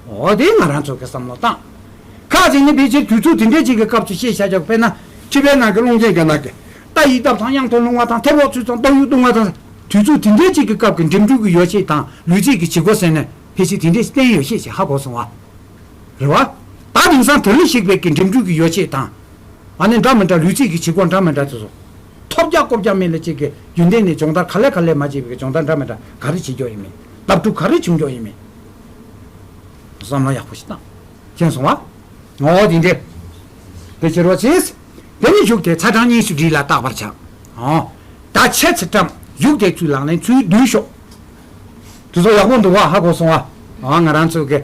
འོ་དེ་ང་རང་ཚོ་གི་བསམ་བློ་བཏང་། ཁ་ཅིག་ནི་ཕལ་ཆེར་དུས་ཚོད་དེ་འདྲའི་ཅིག་གི་སྐབས་སུ་བཤད་བྱ་ཆོག་དཔེར་ན་མཁྲིས་པའི་ནང་གི་རླུང་རྐྱེན་གྱི་ནང་གི་རྟ་ཡི་སྟབས་དང་གཡང་དུ་ལྷུང་བ་དང་ཐེ་བོག་ཚུལ་དང་སྟོབས་ཡུག་ལྟུང་བ་དང་། དུས་ཚོད་དེ་འདྲའི་ཅིག་གི་སྐབས་ཀྱི་འགྲིམ་འགྲུལ་གྱི་ཡོ་བྱད་དང་ལུས་རྩལ་གྱི་བྱེད་སྒོ་ཟེར་ནས་ཕལ་ཆེར་དེ་འདྲའི་བསྟན་ཡོད་ཤེས་ཅིག་ཧ་གོ་སོང་བ། རེད་བ། ད་དེང་སང་དེ་ལས་ཞིག་པའི་གི་འགྲིམ་འགྲུལ་གྱི་ཡོ་བྱད་དང་། ཨ་ནི་འདྲ་མི་འདྲ་ལུས་རྩལ་གྱི་བྱེད་སྒོ་འདྲ་མི་འདྲ་དེ་ཚོ། ཐོབ་རྒྱག་བཀོབ་རྒྱག་མེད་ལ་གཅིག་གི་རྒྱུན་ལྡན་ནས་སྦྱོང་བརྡར་ག་ལེ་ག་ལེ་མ་བྱས་པའི་སྦྱོང་བརྡར་འདྲ་མི་འདྲ་ག་རེ་བྱེད་རྒྱུ་ཡིན་མིན། ལྟ་གྲུབ་ག་རེ་བྱུང་རྒྱུ་ཡིན་མིན། བསམ་བློ་ཡག་པོ་ཞིག་བཏང་། མཁྱེན་སོང་བ། ངོ་བོ་དེ་འདྲས། དེ་ཕྱིར་རོ་ཆེས། དེ་ནི་གཞུག་དེ་ཚ་གྲང་གཉིས་སུ་འདྲེས་ལ་བརྟག་པར་བྱ། འོ། ད་ཆེ་ཚི་བཀྲམ་གཞུག་དེ་ཚུལ་ལག་ལེན་ཚུལ་བསྡུས་ཤོག་དེ་ཚོ་ཡག་པོ་འདུག་བ་ཧ་གོ་སོང་བ། ཨ་ང་རང་ཚོ་གི།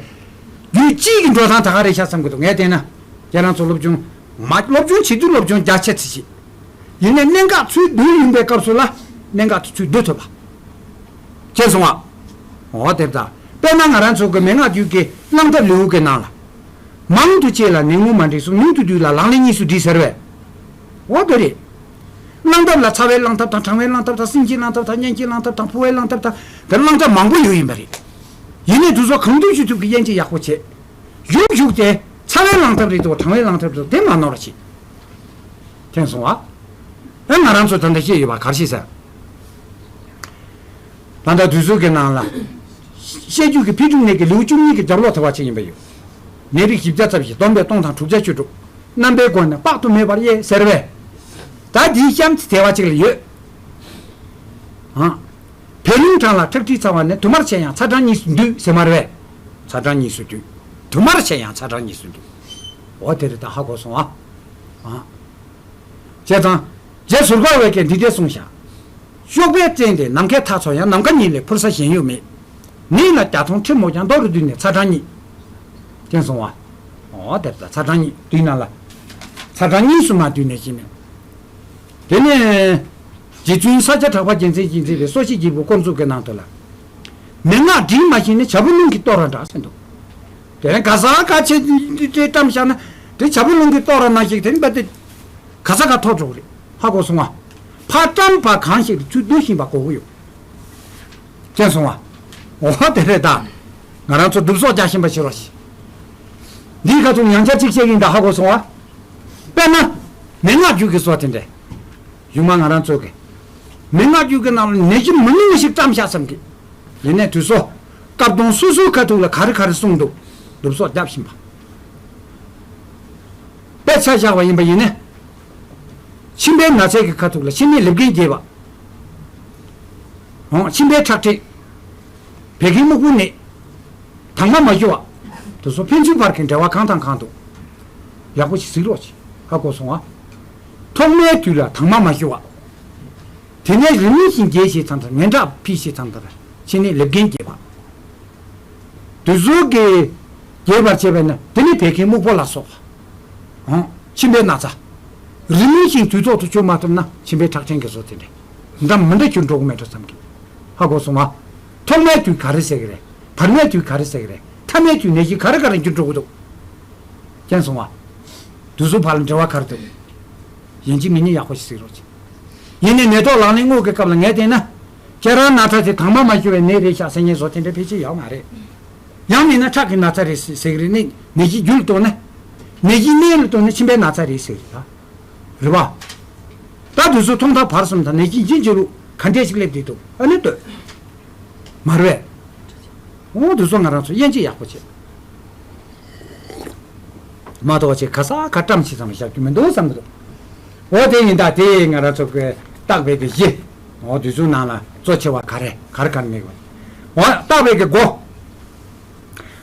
རྒྱུད་གཅིག་གི་འགྲོ་སྟངས་ད་ག་རེ་ཤ་བསམ་གི་འདུག་ངས་བལྟས་ན། ཁྱེད་རང་ཚོ་སློབ་སྦྱོང་། མ་སློབ་སྦྱོང་བྱེད་དུས་སློབ་སྦྱོང་རྒྱ་ཆེ་ཚི་ཞིག་ཡིན་ནའི་གནད་འགག་ཚུལ་བསྡུ་ཡིན་པའི་སྐབས་སུ་ལ་གནད་འགག་དེ་ཚུལ་བསྡུ་ཐུབ་པ། མཁྱེན་སོང་བ། འོ་དེབ་ད། དཔེར་ན་ང་རང་ཚོ་གི་མན་ངག་རྒྱུད་ཀྱི་གླང་ཐབས་ལེའུ་གི་ནང་ལ། མང་དུ་བྱས་ལ་ནད་ངོ་མ་འདྲེས་སོ། ཉུང་དུ་བསྡུས་ལ་ལག་ལེན་གཉིས་སུ་འདྲེས་ཟེར་བས། འོ་དེ་རེད། གླང་ཐབས་ལ་ཚ་བའི་གླང་ཐབས་དང་གྲང་བའི་གླང་ཐབས་དང་སྲིན་གྱི་གླང་ཐབས་དང་གཉན་གྱི་གླང་ཐབས་དང་ཕོ་བའི་གླང་ཐབས་དང་དེ་གླང་ཐབས་མང་པོ་ཡོད་ཡིན་པ་རེད། ཡིན་ནའི་དེ་ཚོ་གང་ཐུབ་ཅི་ཐུབ་ཀྱིས་དབྱེ་འབྱེད་ཡག་པོ་བྱེད། གཞུག་གཞུག་དེ་ཚ་བའི་གླང་ཐབས་རེད་དོ་གྲང་བའི་གླང་ཐབས་རེད་དོ་དེ་མ་ནོར་བ་བྱེད། མཁྱེན་སོང་བ། ཨ་ང་རང་ཚོ་ད་ལྟ་བཤད་ཡོད་པ་ག་རེ་བཤད་ཟེར། ད་ལྟ་དུས་ཚོད་ཀྱི་ནང་ལ། བཤད་རྒྱུད་ཀྱི་ཕི་ཀྲུང་ནས་ཀྱི་ལེའུ་བཅུ་གཉིས་ཀྱི་རྒྱབ་ལོགས་དེ་བ་ཅིག་ཡིན་པ་ཡོད། ནད་རིགས་བཞི་བརྒྱ་རྩ་བཞི་སྡོམ་པས་སྟོང་དང་དྲུག་བརྒྱ་བཅུ་དྲུག་རྣམ་པའི་སྒོ་ནས་དཔག་ཏུ་མེད་པར་དབྱེ་ཟེར་བས། ད་འདིའི་གཤམ་དེ་དེ་བ་ཅིག་ལ་ཡོད། ཨང་། བད་རླུང་གྲང་ལ་ཁྲག་མཁྲིས་ཚ་བ་ནི་དུ་མར་བྱས་ཡང་ཚ་གྲང་གཉིས་སུ་འདུས་ཟེར་མ་རེད་པས། ཚ་གྲང་གཉིས་སུ་འདུས། དུ་མར་བྱས་ཡང་ཚ་གྲང་གཉིས་སུ་འདུས། འོ་དེ་རེད། ད་ཧ་གོ་སོང་ཨ། ཨ། བྱས་ཙང་། རྗེ་ཟུར་བཀའ་བའི་གིས་འདི་འདྲས་གསུངས་བཞག། གཤོག་པའི་སྤྲིན་དེ་ནམ་མཁའི་མཐའ་མཚོ་ཡང་། ནམ་མཁའ་ཉིད་ལས་འཕུར་ས་གཞན་ཡང་མེད། ཉིད་ལ་རྒྱ་མཐོང་ཁྲི་མོ་ཀྱང་། མདོ་རུ་བསྡུས་ནས་ཚ་གྲང་གཉིས། མཁྱེན་སོང་བ། འོ་དེ་ལྟར་ཚ་གྲང་གཉིས་བསྡུས་ན་ལ། ཚ་གྲང་གཉིས་སུ་མ་བསྡུས་ནས་ཞེས་ནས། དེ་ནས། རྗེ་བཙུན་ཤཱཀྱ་གྲགས་པ་རྒྱལ་མཚན་གྱིས་མཛད་པའི་སོ་བཞི་རྒྱལ་པོའི་དཀོར་མཛོད་ཀྱི་ནང་དུ་ལ། མན་ངག་འབྲིང་མ་ཤེས་ནི། བྱ་ཕོ་རླུང་གིས་གཏོར་བ་འདྲ་ཟེར་འདུག། དེ་ནས་ག་ས་ག་ཆེ་ཏྲེ་བཀྲམ་བཞག་ན། དེ་བྱ་ཕོ་རླུང་གིས་གཏོར་བ་ནང་བཞིན་དེ་འབད་དེ། ག་ས་ག་ཐོར་འགྲོ་གི་རེད། ཧ་གོ་སོང་ང་། ཕར་བཀྲམ་པ་གང་ཞིག་ཚུར་བསྡུ་བཞིན་པ་གོ་གི་ཡོད། མཁྱེན་སོང་བ། འོ་དེ་རེད་ད། ང་རང་ཚོ་སྒྲུབ་སོགས་རྒྱག་བཞིན་པ་ཕྱིར་རོ་ཞེས། འདིའི་ཁ་ཐུག་ཡང་བསྐྱར་གཅིག་བཤད་ཀྱིན་ད་ཧ་གོ་སོང་བ། དཔེར་ན། མན་ངག་རྒྱུད་ཀྱི་སོགས་དེ་འདྲས། གཞུག་མ་ང་རང་ཚོ་གི། མན་ངག་རྒྱུད་ཀྱི་ནང་ལ་ནད་གཞི་མི་ཉུང་ཞིག་བཀྲམ་བཞག་བསམ་གི། ཡིན་ནའི་དུས་སོ། སྐབས་དང་སོ་སོའི་ཁ་ཐུག་ལ་ག་རེ་ག་རེ་གསུངས་འདུག། སྒྲུབ་སོགས་རྒྱག་བཞིན་པ། དཔེ་ཆ་བཞག་པ་ཡིན་པ་ཡིན་ནའི། མཆིན་པའི་ན་ཚའི་གི་ཁ་ཐུག་ལ་མཆིན་ནད་ལེབ་རྒན་རྒྱས་པ། འོང་མཆིན་པའི་ཁྲག་ཕྲད། བད་ཀན་སྨུག་པོ་ནད། དྭངས་མ་མ་ཞུ་བ། དེ་ཚོ་ཕན་ཚུན་བར་གྱི་འབྲེལ་བ་གང་དང་གང་འདུག། ཡག་པོ་ཞིག་གཟིགས་རོགས་གྱིས། ཧ་གོ་སོང་ཨ། ཐོག་མའི་དུས་ལ་དྭངས་མ་མ་ཞུ་བ། དེ་ནས་རིམ་བཞིན་རྒྱས་བྱེད་ཙམ་དང་ངན་ཁྲག་འཕེལ་བྱེད་ཙམ་དང་མཆིན་ནད་ལེབ་རྒན་རྒྱས་པ། དུས་ཚོད་ཀྱིས་རྒྱས་པར་བྱས་པས་ན་དེ་ནི་བད་ཀན་སྨུག་པོ་ལ་སོགས་པ། འོང་མཆིན་པའི་ན་ཚ། རིམ་བཞིན་དུས་ཐོག་ཏུ་བཅོས་མ་ཐུབ་ན་མཆིན་པའི་ཁྲག་ཕྲན་གྱི་བཟོ་དེ་འདྲ། འདྲ་མི་འདྲ་གྱུར་འགྲོ་གི་མེད་འགྲོ་བསམ་གི། ཧ་གོ་སོང་ང་། ཐོག་མའི་དུས་ག་རེ་ཟེར་གི་རེད། བར་མའི་དུས་ག་རེ་ཟེར་གི་རེད། མཐའ་མའི་དུས་ནད་གཞི་ག་རེ་ག་རེ་འགྱུར་འགྲོ་གི་འདུག། མཁྱེན་སོང་ང་། དུས་སུ་བར་ལ་འབྲེལ་བ་ག་རེ་འདུག། ཡིན་གཅིག་མིན་གཉིས་ཡག་པོ་ཞིག་གཟིགས་རོགས་གྱིས། ཡིན་ནའི་ནད་ཐོག་ལག་ལེན་དངོས་ཀྱི་སྐབས་ལ་ངས་བལྟས་ན། ཁྱེད་རང་ན་ཚ་དེ་དྭངས་མ་མ་ཞུ་བའི་ནད་རེད་ཤག་ཟེར་མཁན་བཟོ་དེ་འདྲ་ཕལ་ཆེར་ཡོད་མ་རེད། ཡང་མིན་ན་ཁྲག་གི་ན་ཚ་རེད་ཟེར་གི་རེད། ནད་ནད་གཞི་རྒྱུ་ལ་ལྟོས་ན། ནད་གཞི་གནས་ལ་ལྟོས་ན་མཆིན་པའི་ན་ཚ་རེད་ཟེར་གི་རེད་ད། རེད་པ། ད་དུས་ཚོད་ཐོག་མཐའ་བར་གསུམ་དང་ནད་གཞི་ཡིན་གཅིག་མིན་གཅིག་ག་འདྲས་ཞིག་སླེབས་བསྡད་འདུག་ཨ་ནི་ལྟོས། མ་རེད་པས། འོ་དུས་ཚོད་ང་རང་ཚོ་དབྱེ་འབྱེད་ཡག་པོ་བྱེད། མ་གཏོགས་ཅིག་ག་ས་ག་བཀྲམ་ཞིག་ཙམ་བཞག་རྒྱུ་མི་འདུག་བསམ་གི་འདུག། འོ་དེ་ཡིན་ད། དེ་ང་རང་ཚོ་གི་བརྟག་པའི་གི་གཞི། འོ་དུས་ཚོད་ནང་ལ་གཙོ་ཆེ་བ་ག་རེ་ག་རེ་ག་རེ་མེད་པ། འོ་བརྟག་པའི་གི་སྒོ།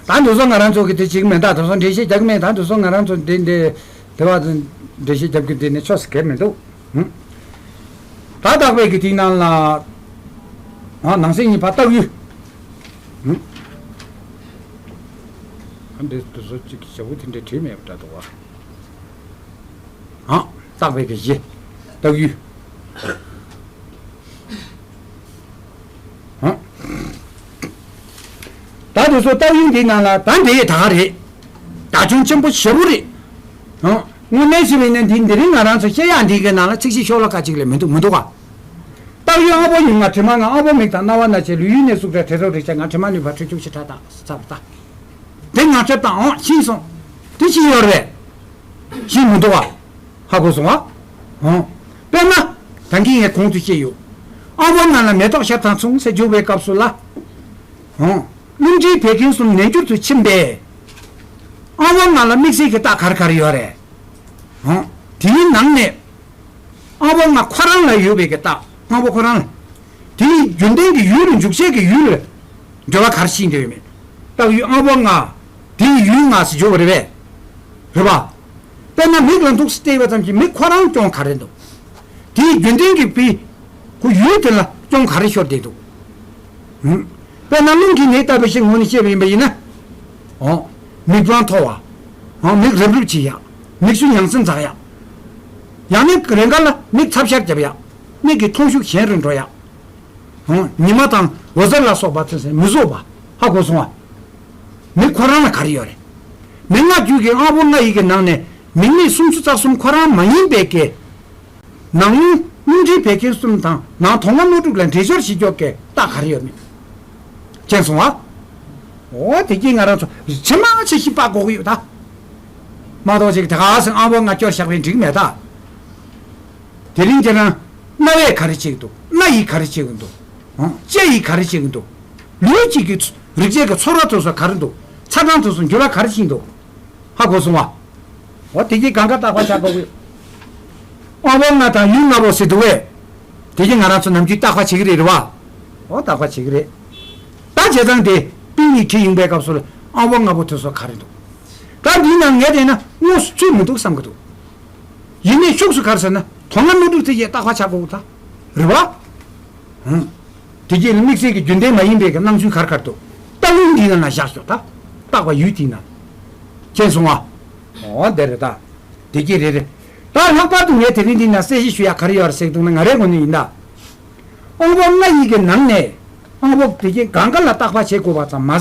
ད་དུས་ཚོད་ང་རང་ཚོ་གི་དེ་ཅིག་མེད་ད། དུས་ཚོད་འགྲེལ་བཤད་རྒྱག་གི་མེད་ད། དུས་ཚོད་ང་རང་ཚོ་འདི་འདི་དེ་བ་འགྲེལ་བཤད་རྒྱབ་གི་འདི་ནི་ཆོག་ས་གལ་མི་འདུག། ད་བརྟག་པའི་གི་དེའི་ནང་ལ། ཨ་ནང་གསེས་གཉིས་པ་བརྟག་ཡུལ། ཨ་འདི་དུས་ཚོད་གཅིག་གི་ཞབས་བུ་དེ་འདྲའི་བྲིས་མེད་པ་འདྲ་འདུག་བ། ཨ་བརྟག་པའི་གི་གཞི། བརྟག་ཡུལ། ཨ། ད་དུས་ཚོད་བརྟག་ཡུལ་འདིའི་ནང་ལ་ད་འདི་ད་ག་རེད། བདག་སྐྱོང་ཆེན་པོ་ཞེ་པོ་རེད། ཨ། དངོས་གནས་བྱས་པས་ན་འདི་འདི་རིང་ང་རང་ཚོ་བཤད་ཡག་འདི་གའི་ནང་ལ་ཚིག་བཞི་ཤོ་ལོ་ཀ་གཅིག་ལས་མི་འདུག་མི་འདུག་ག། བརྟག་ཡུལ་དབང་པོ་ཡུལ་ལྔ། དྲི་མ་ལྔ། དབང་པོ་མིག་དང་རྣ་བ་སྣ་ལྕེ་ལུས་ཡིད་གནས་གཟུགས་དྲན་དྲན་རེག་གཅིག་ལྔ། དྲི་མ་ནུས་པ་དྲི་ཆུ་ཞི་ཁྲག་དག་ཚ་བ་དག། དེ་ལྔ་ཁྲབ་དང་འོང་ཤིང་སོང་། དེ་ཤིང་ཡོད་རེད། ཤིང་མི་འདུག་བ། ཧ་གོ་སོང་བ། འོང་། དཔེར་ན། ད་གིན་ངས་གོང་དུ་བཤད་ཡོད། དབང་པོ་ལྔ་ལ་མེ་ཏོག་ཞབས་དང་མཚུངས་ཟེར་འཇུག་པའི་སྐབས་སུ་ལ། འོང་། རླུང་མཁྲིས་བད་ཀན་གསུམ་ནད་འགྱུར་དུ་ཕྱིན་པས། དབང་པོ་ལྔ་ལ་དམིགས་བསལ་གྱི་རྟགས་ག་རེ་ག་རེ་ཡོད་རེད། འོང་། དེའི་ནང་ནས། དབང་པོ་ལྔ་ཁོ་རང་ལ་ཡོད་པའི་གི་རྟགས། དབང་པོ་ཁོ་རང་ལ། དེའི་རྒྱུན་ལྡན་གྱི་ཡུལ་ལ་འཇུག་བྱེད་ཀྱི་ཡུལ་ལ་འབྲེལ་བ་ག་རེ་ཕྱིན་བསྡད་ཡོད་མེད། རྟགས་ཡུལ་དབང་པོ་ལྔ། དེའི་ཡུལ་ལྔ་ཟེར་འཇོག་པ་རེད་པས། རེད་པ། དཔེར་ན་མིག་ལ་འདུག་སེ་བལྟས་པ་ཙམ་གྱིས་མིག་ཁོ་རང་གྱོང་ག་རེ་འདུག། དེའི་རྒྱུན་ལྡན་གྱི་པི། ཁོ་ཡུལ་དེ་ལ་གྱོང་ག་རེ་ཤོར་བསྡད་འདུག། ཧུམ། དཔེར་ན་རླུང་གི་ནད་ལྟ་བུ་ཞིག་ངོས་ནས་བཤད་པ་ཡིན་པ་ཡིན་ན། འོ། མིག་དབང་མཐོ་བ། འོ་མིག་རིབ་རིབ་བྱེད་ཡག། མིག་ཆུ་ཡང་སེ་འཛག་ཡག། ཡང་ན་རེ་འགའ་ལ་མིག་ཚབ་ཤར་རྒྱབ་ཡག། མིག་གི་མཐོང་ཤུགས་ཞན་རུ་འགྲོ་ཡག། འོ་ཉི་མ་དང་འོད་ཟེར་ལ་སོགས་པ་ཚོས་མི་བཟོད་པ། ཧ་གོ་སོང་བ། མིག་ཁོ་རང་ལ་ག་རེ་ཡོད་རེད། མན་ངག་རྒྱུད་ཀྱི་དབང་པོ་ལྔ་ཡི་གི་ནང་ནས་མིག་མིག་སུམ་ཅུ་རྩ་གསུམ་ཁོ་རང་མ་ཡིན་པའི་གི། ནང་རླུང་རླུང་མཁྲིས་བད་ཀན་གསུམ་དང་ནང་དོན་ལྔ་དངོས་གྲུབ་ལ་འདྲེས་སྦྱོར་བྱེད་ཕྱོགས་ཀྱི་རྟགས་ག་རེ་ཡོད་མེད། མཁྱེན་སོང་ཨ། འོ་དེ་གྱིས་ང་རང་ཚོ་ཇི་མ་ཇི་བཞིན་དཔག་དགོས་ཀྱི་ཡོད་ད། མ་གཏོགས་ཅིག་དེ་ག་སེ་དབང་པོ་ལྔ་སྐྱོར་བཞག་པའི་འགྲིག་མེད་ད། དེ་རིང་དེ་རང་རྣ་བས་ག་རེ་བྱེད་ཀྱི་འདུག། སྣ་ཡིས་ག་རེ་བྱེད་ཀྱི་འདུག། ཨང་། ལྕེ་ཡིས་ག་རེ་བྱེད་ཀྱི་འདུག། ལུས་གཅིག་གི་རིག་བྱེད་ཀྱི་ཚོར་བ་དེ་ཚོ་ག་རེ་འདུག། ཚ་གྲང་དེ་ཚོ་འགྱུར་བ་ག་རེ་ཕྱིན་འདུག། ཧ་གོ་སོང་བ། འོ་དེ་གྱིས་གང་ག་བརྟག་པ་བྱ་དགོས་ཀྱི། དབང་པོ་ལྔ་དང་ཡུལ་ལྔ་པོ་ཟེར་འདུག་བས། དེ་གྱིས་ང་རང་ཚོ་ནམ་རྒྱུན་བརྟག་པ་བྱེད་ཀྱི་རེད། རེད་བ། འོ་བརྟག་པ་བྱེད་ཀྱི་རེད། ད་བྱས་ཙང་དེ་སྤུན་གཉིས་གྲི་ཡིན་པའི་སྐབས་སུ་ལ་དབང་པོ་ལྔ་པོ་དེ་ཚོ་ག་རེ་འདུག། ད་འདིའི་ནང་ངས་བལྟས་ན་དངོས་སུ་ཚུད་མི་འདུག་བསམ་གི་འདུག་ཡིན་ནའི་ཕྱོགས་སུ་ག་རེ་ཟེར་ན། དོན་ལ་དངོས་གྲུབ་དེ་ཡས་བརྟག་པ་བྱ་དགོས་ད། རེད་བ། ཧུམ། དེ་གྱིས་དམིགས་བསལ་གྱི་རྒྱུན་ལྡན་མ་ཡིན་པའི་གི་སྣང་ཚུལ་ག་རེ་ག་རེ་འདུག་བརྟག་ཡུལ་འདིའི་ནང་ལ་བཞག་ཤོག་ད། བརྟག་པ་ཡུལ་དེའི་ནང་། མཁྱེན་སོང་ཨ། འོ་དེ་རེད་ད། དེ་གྱིས་རེད་རེད། ད་ལྷག་པར་དུ་ངས་དེ་རིང་འདི་ན་གསལ་བཤད་ཞུ་ཡག་ག་རེ་ཡོད་རེད་ཟེར་གྱི་འདུག་ན། ང་རའི་ངོས་ནས་ཡིན་ད། དབང་པོ་ལྔ་ཡི་གི་ནང་ནས། དབང་པོ་དེ་གྱིས་གང་ག་ལ་བརྟག་པ་བྱེད་དགོས་པ་ཙམ་མ་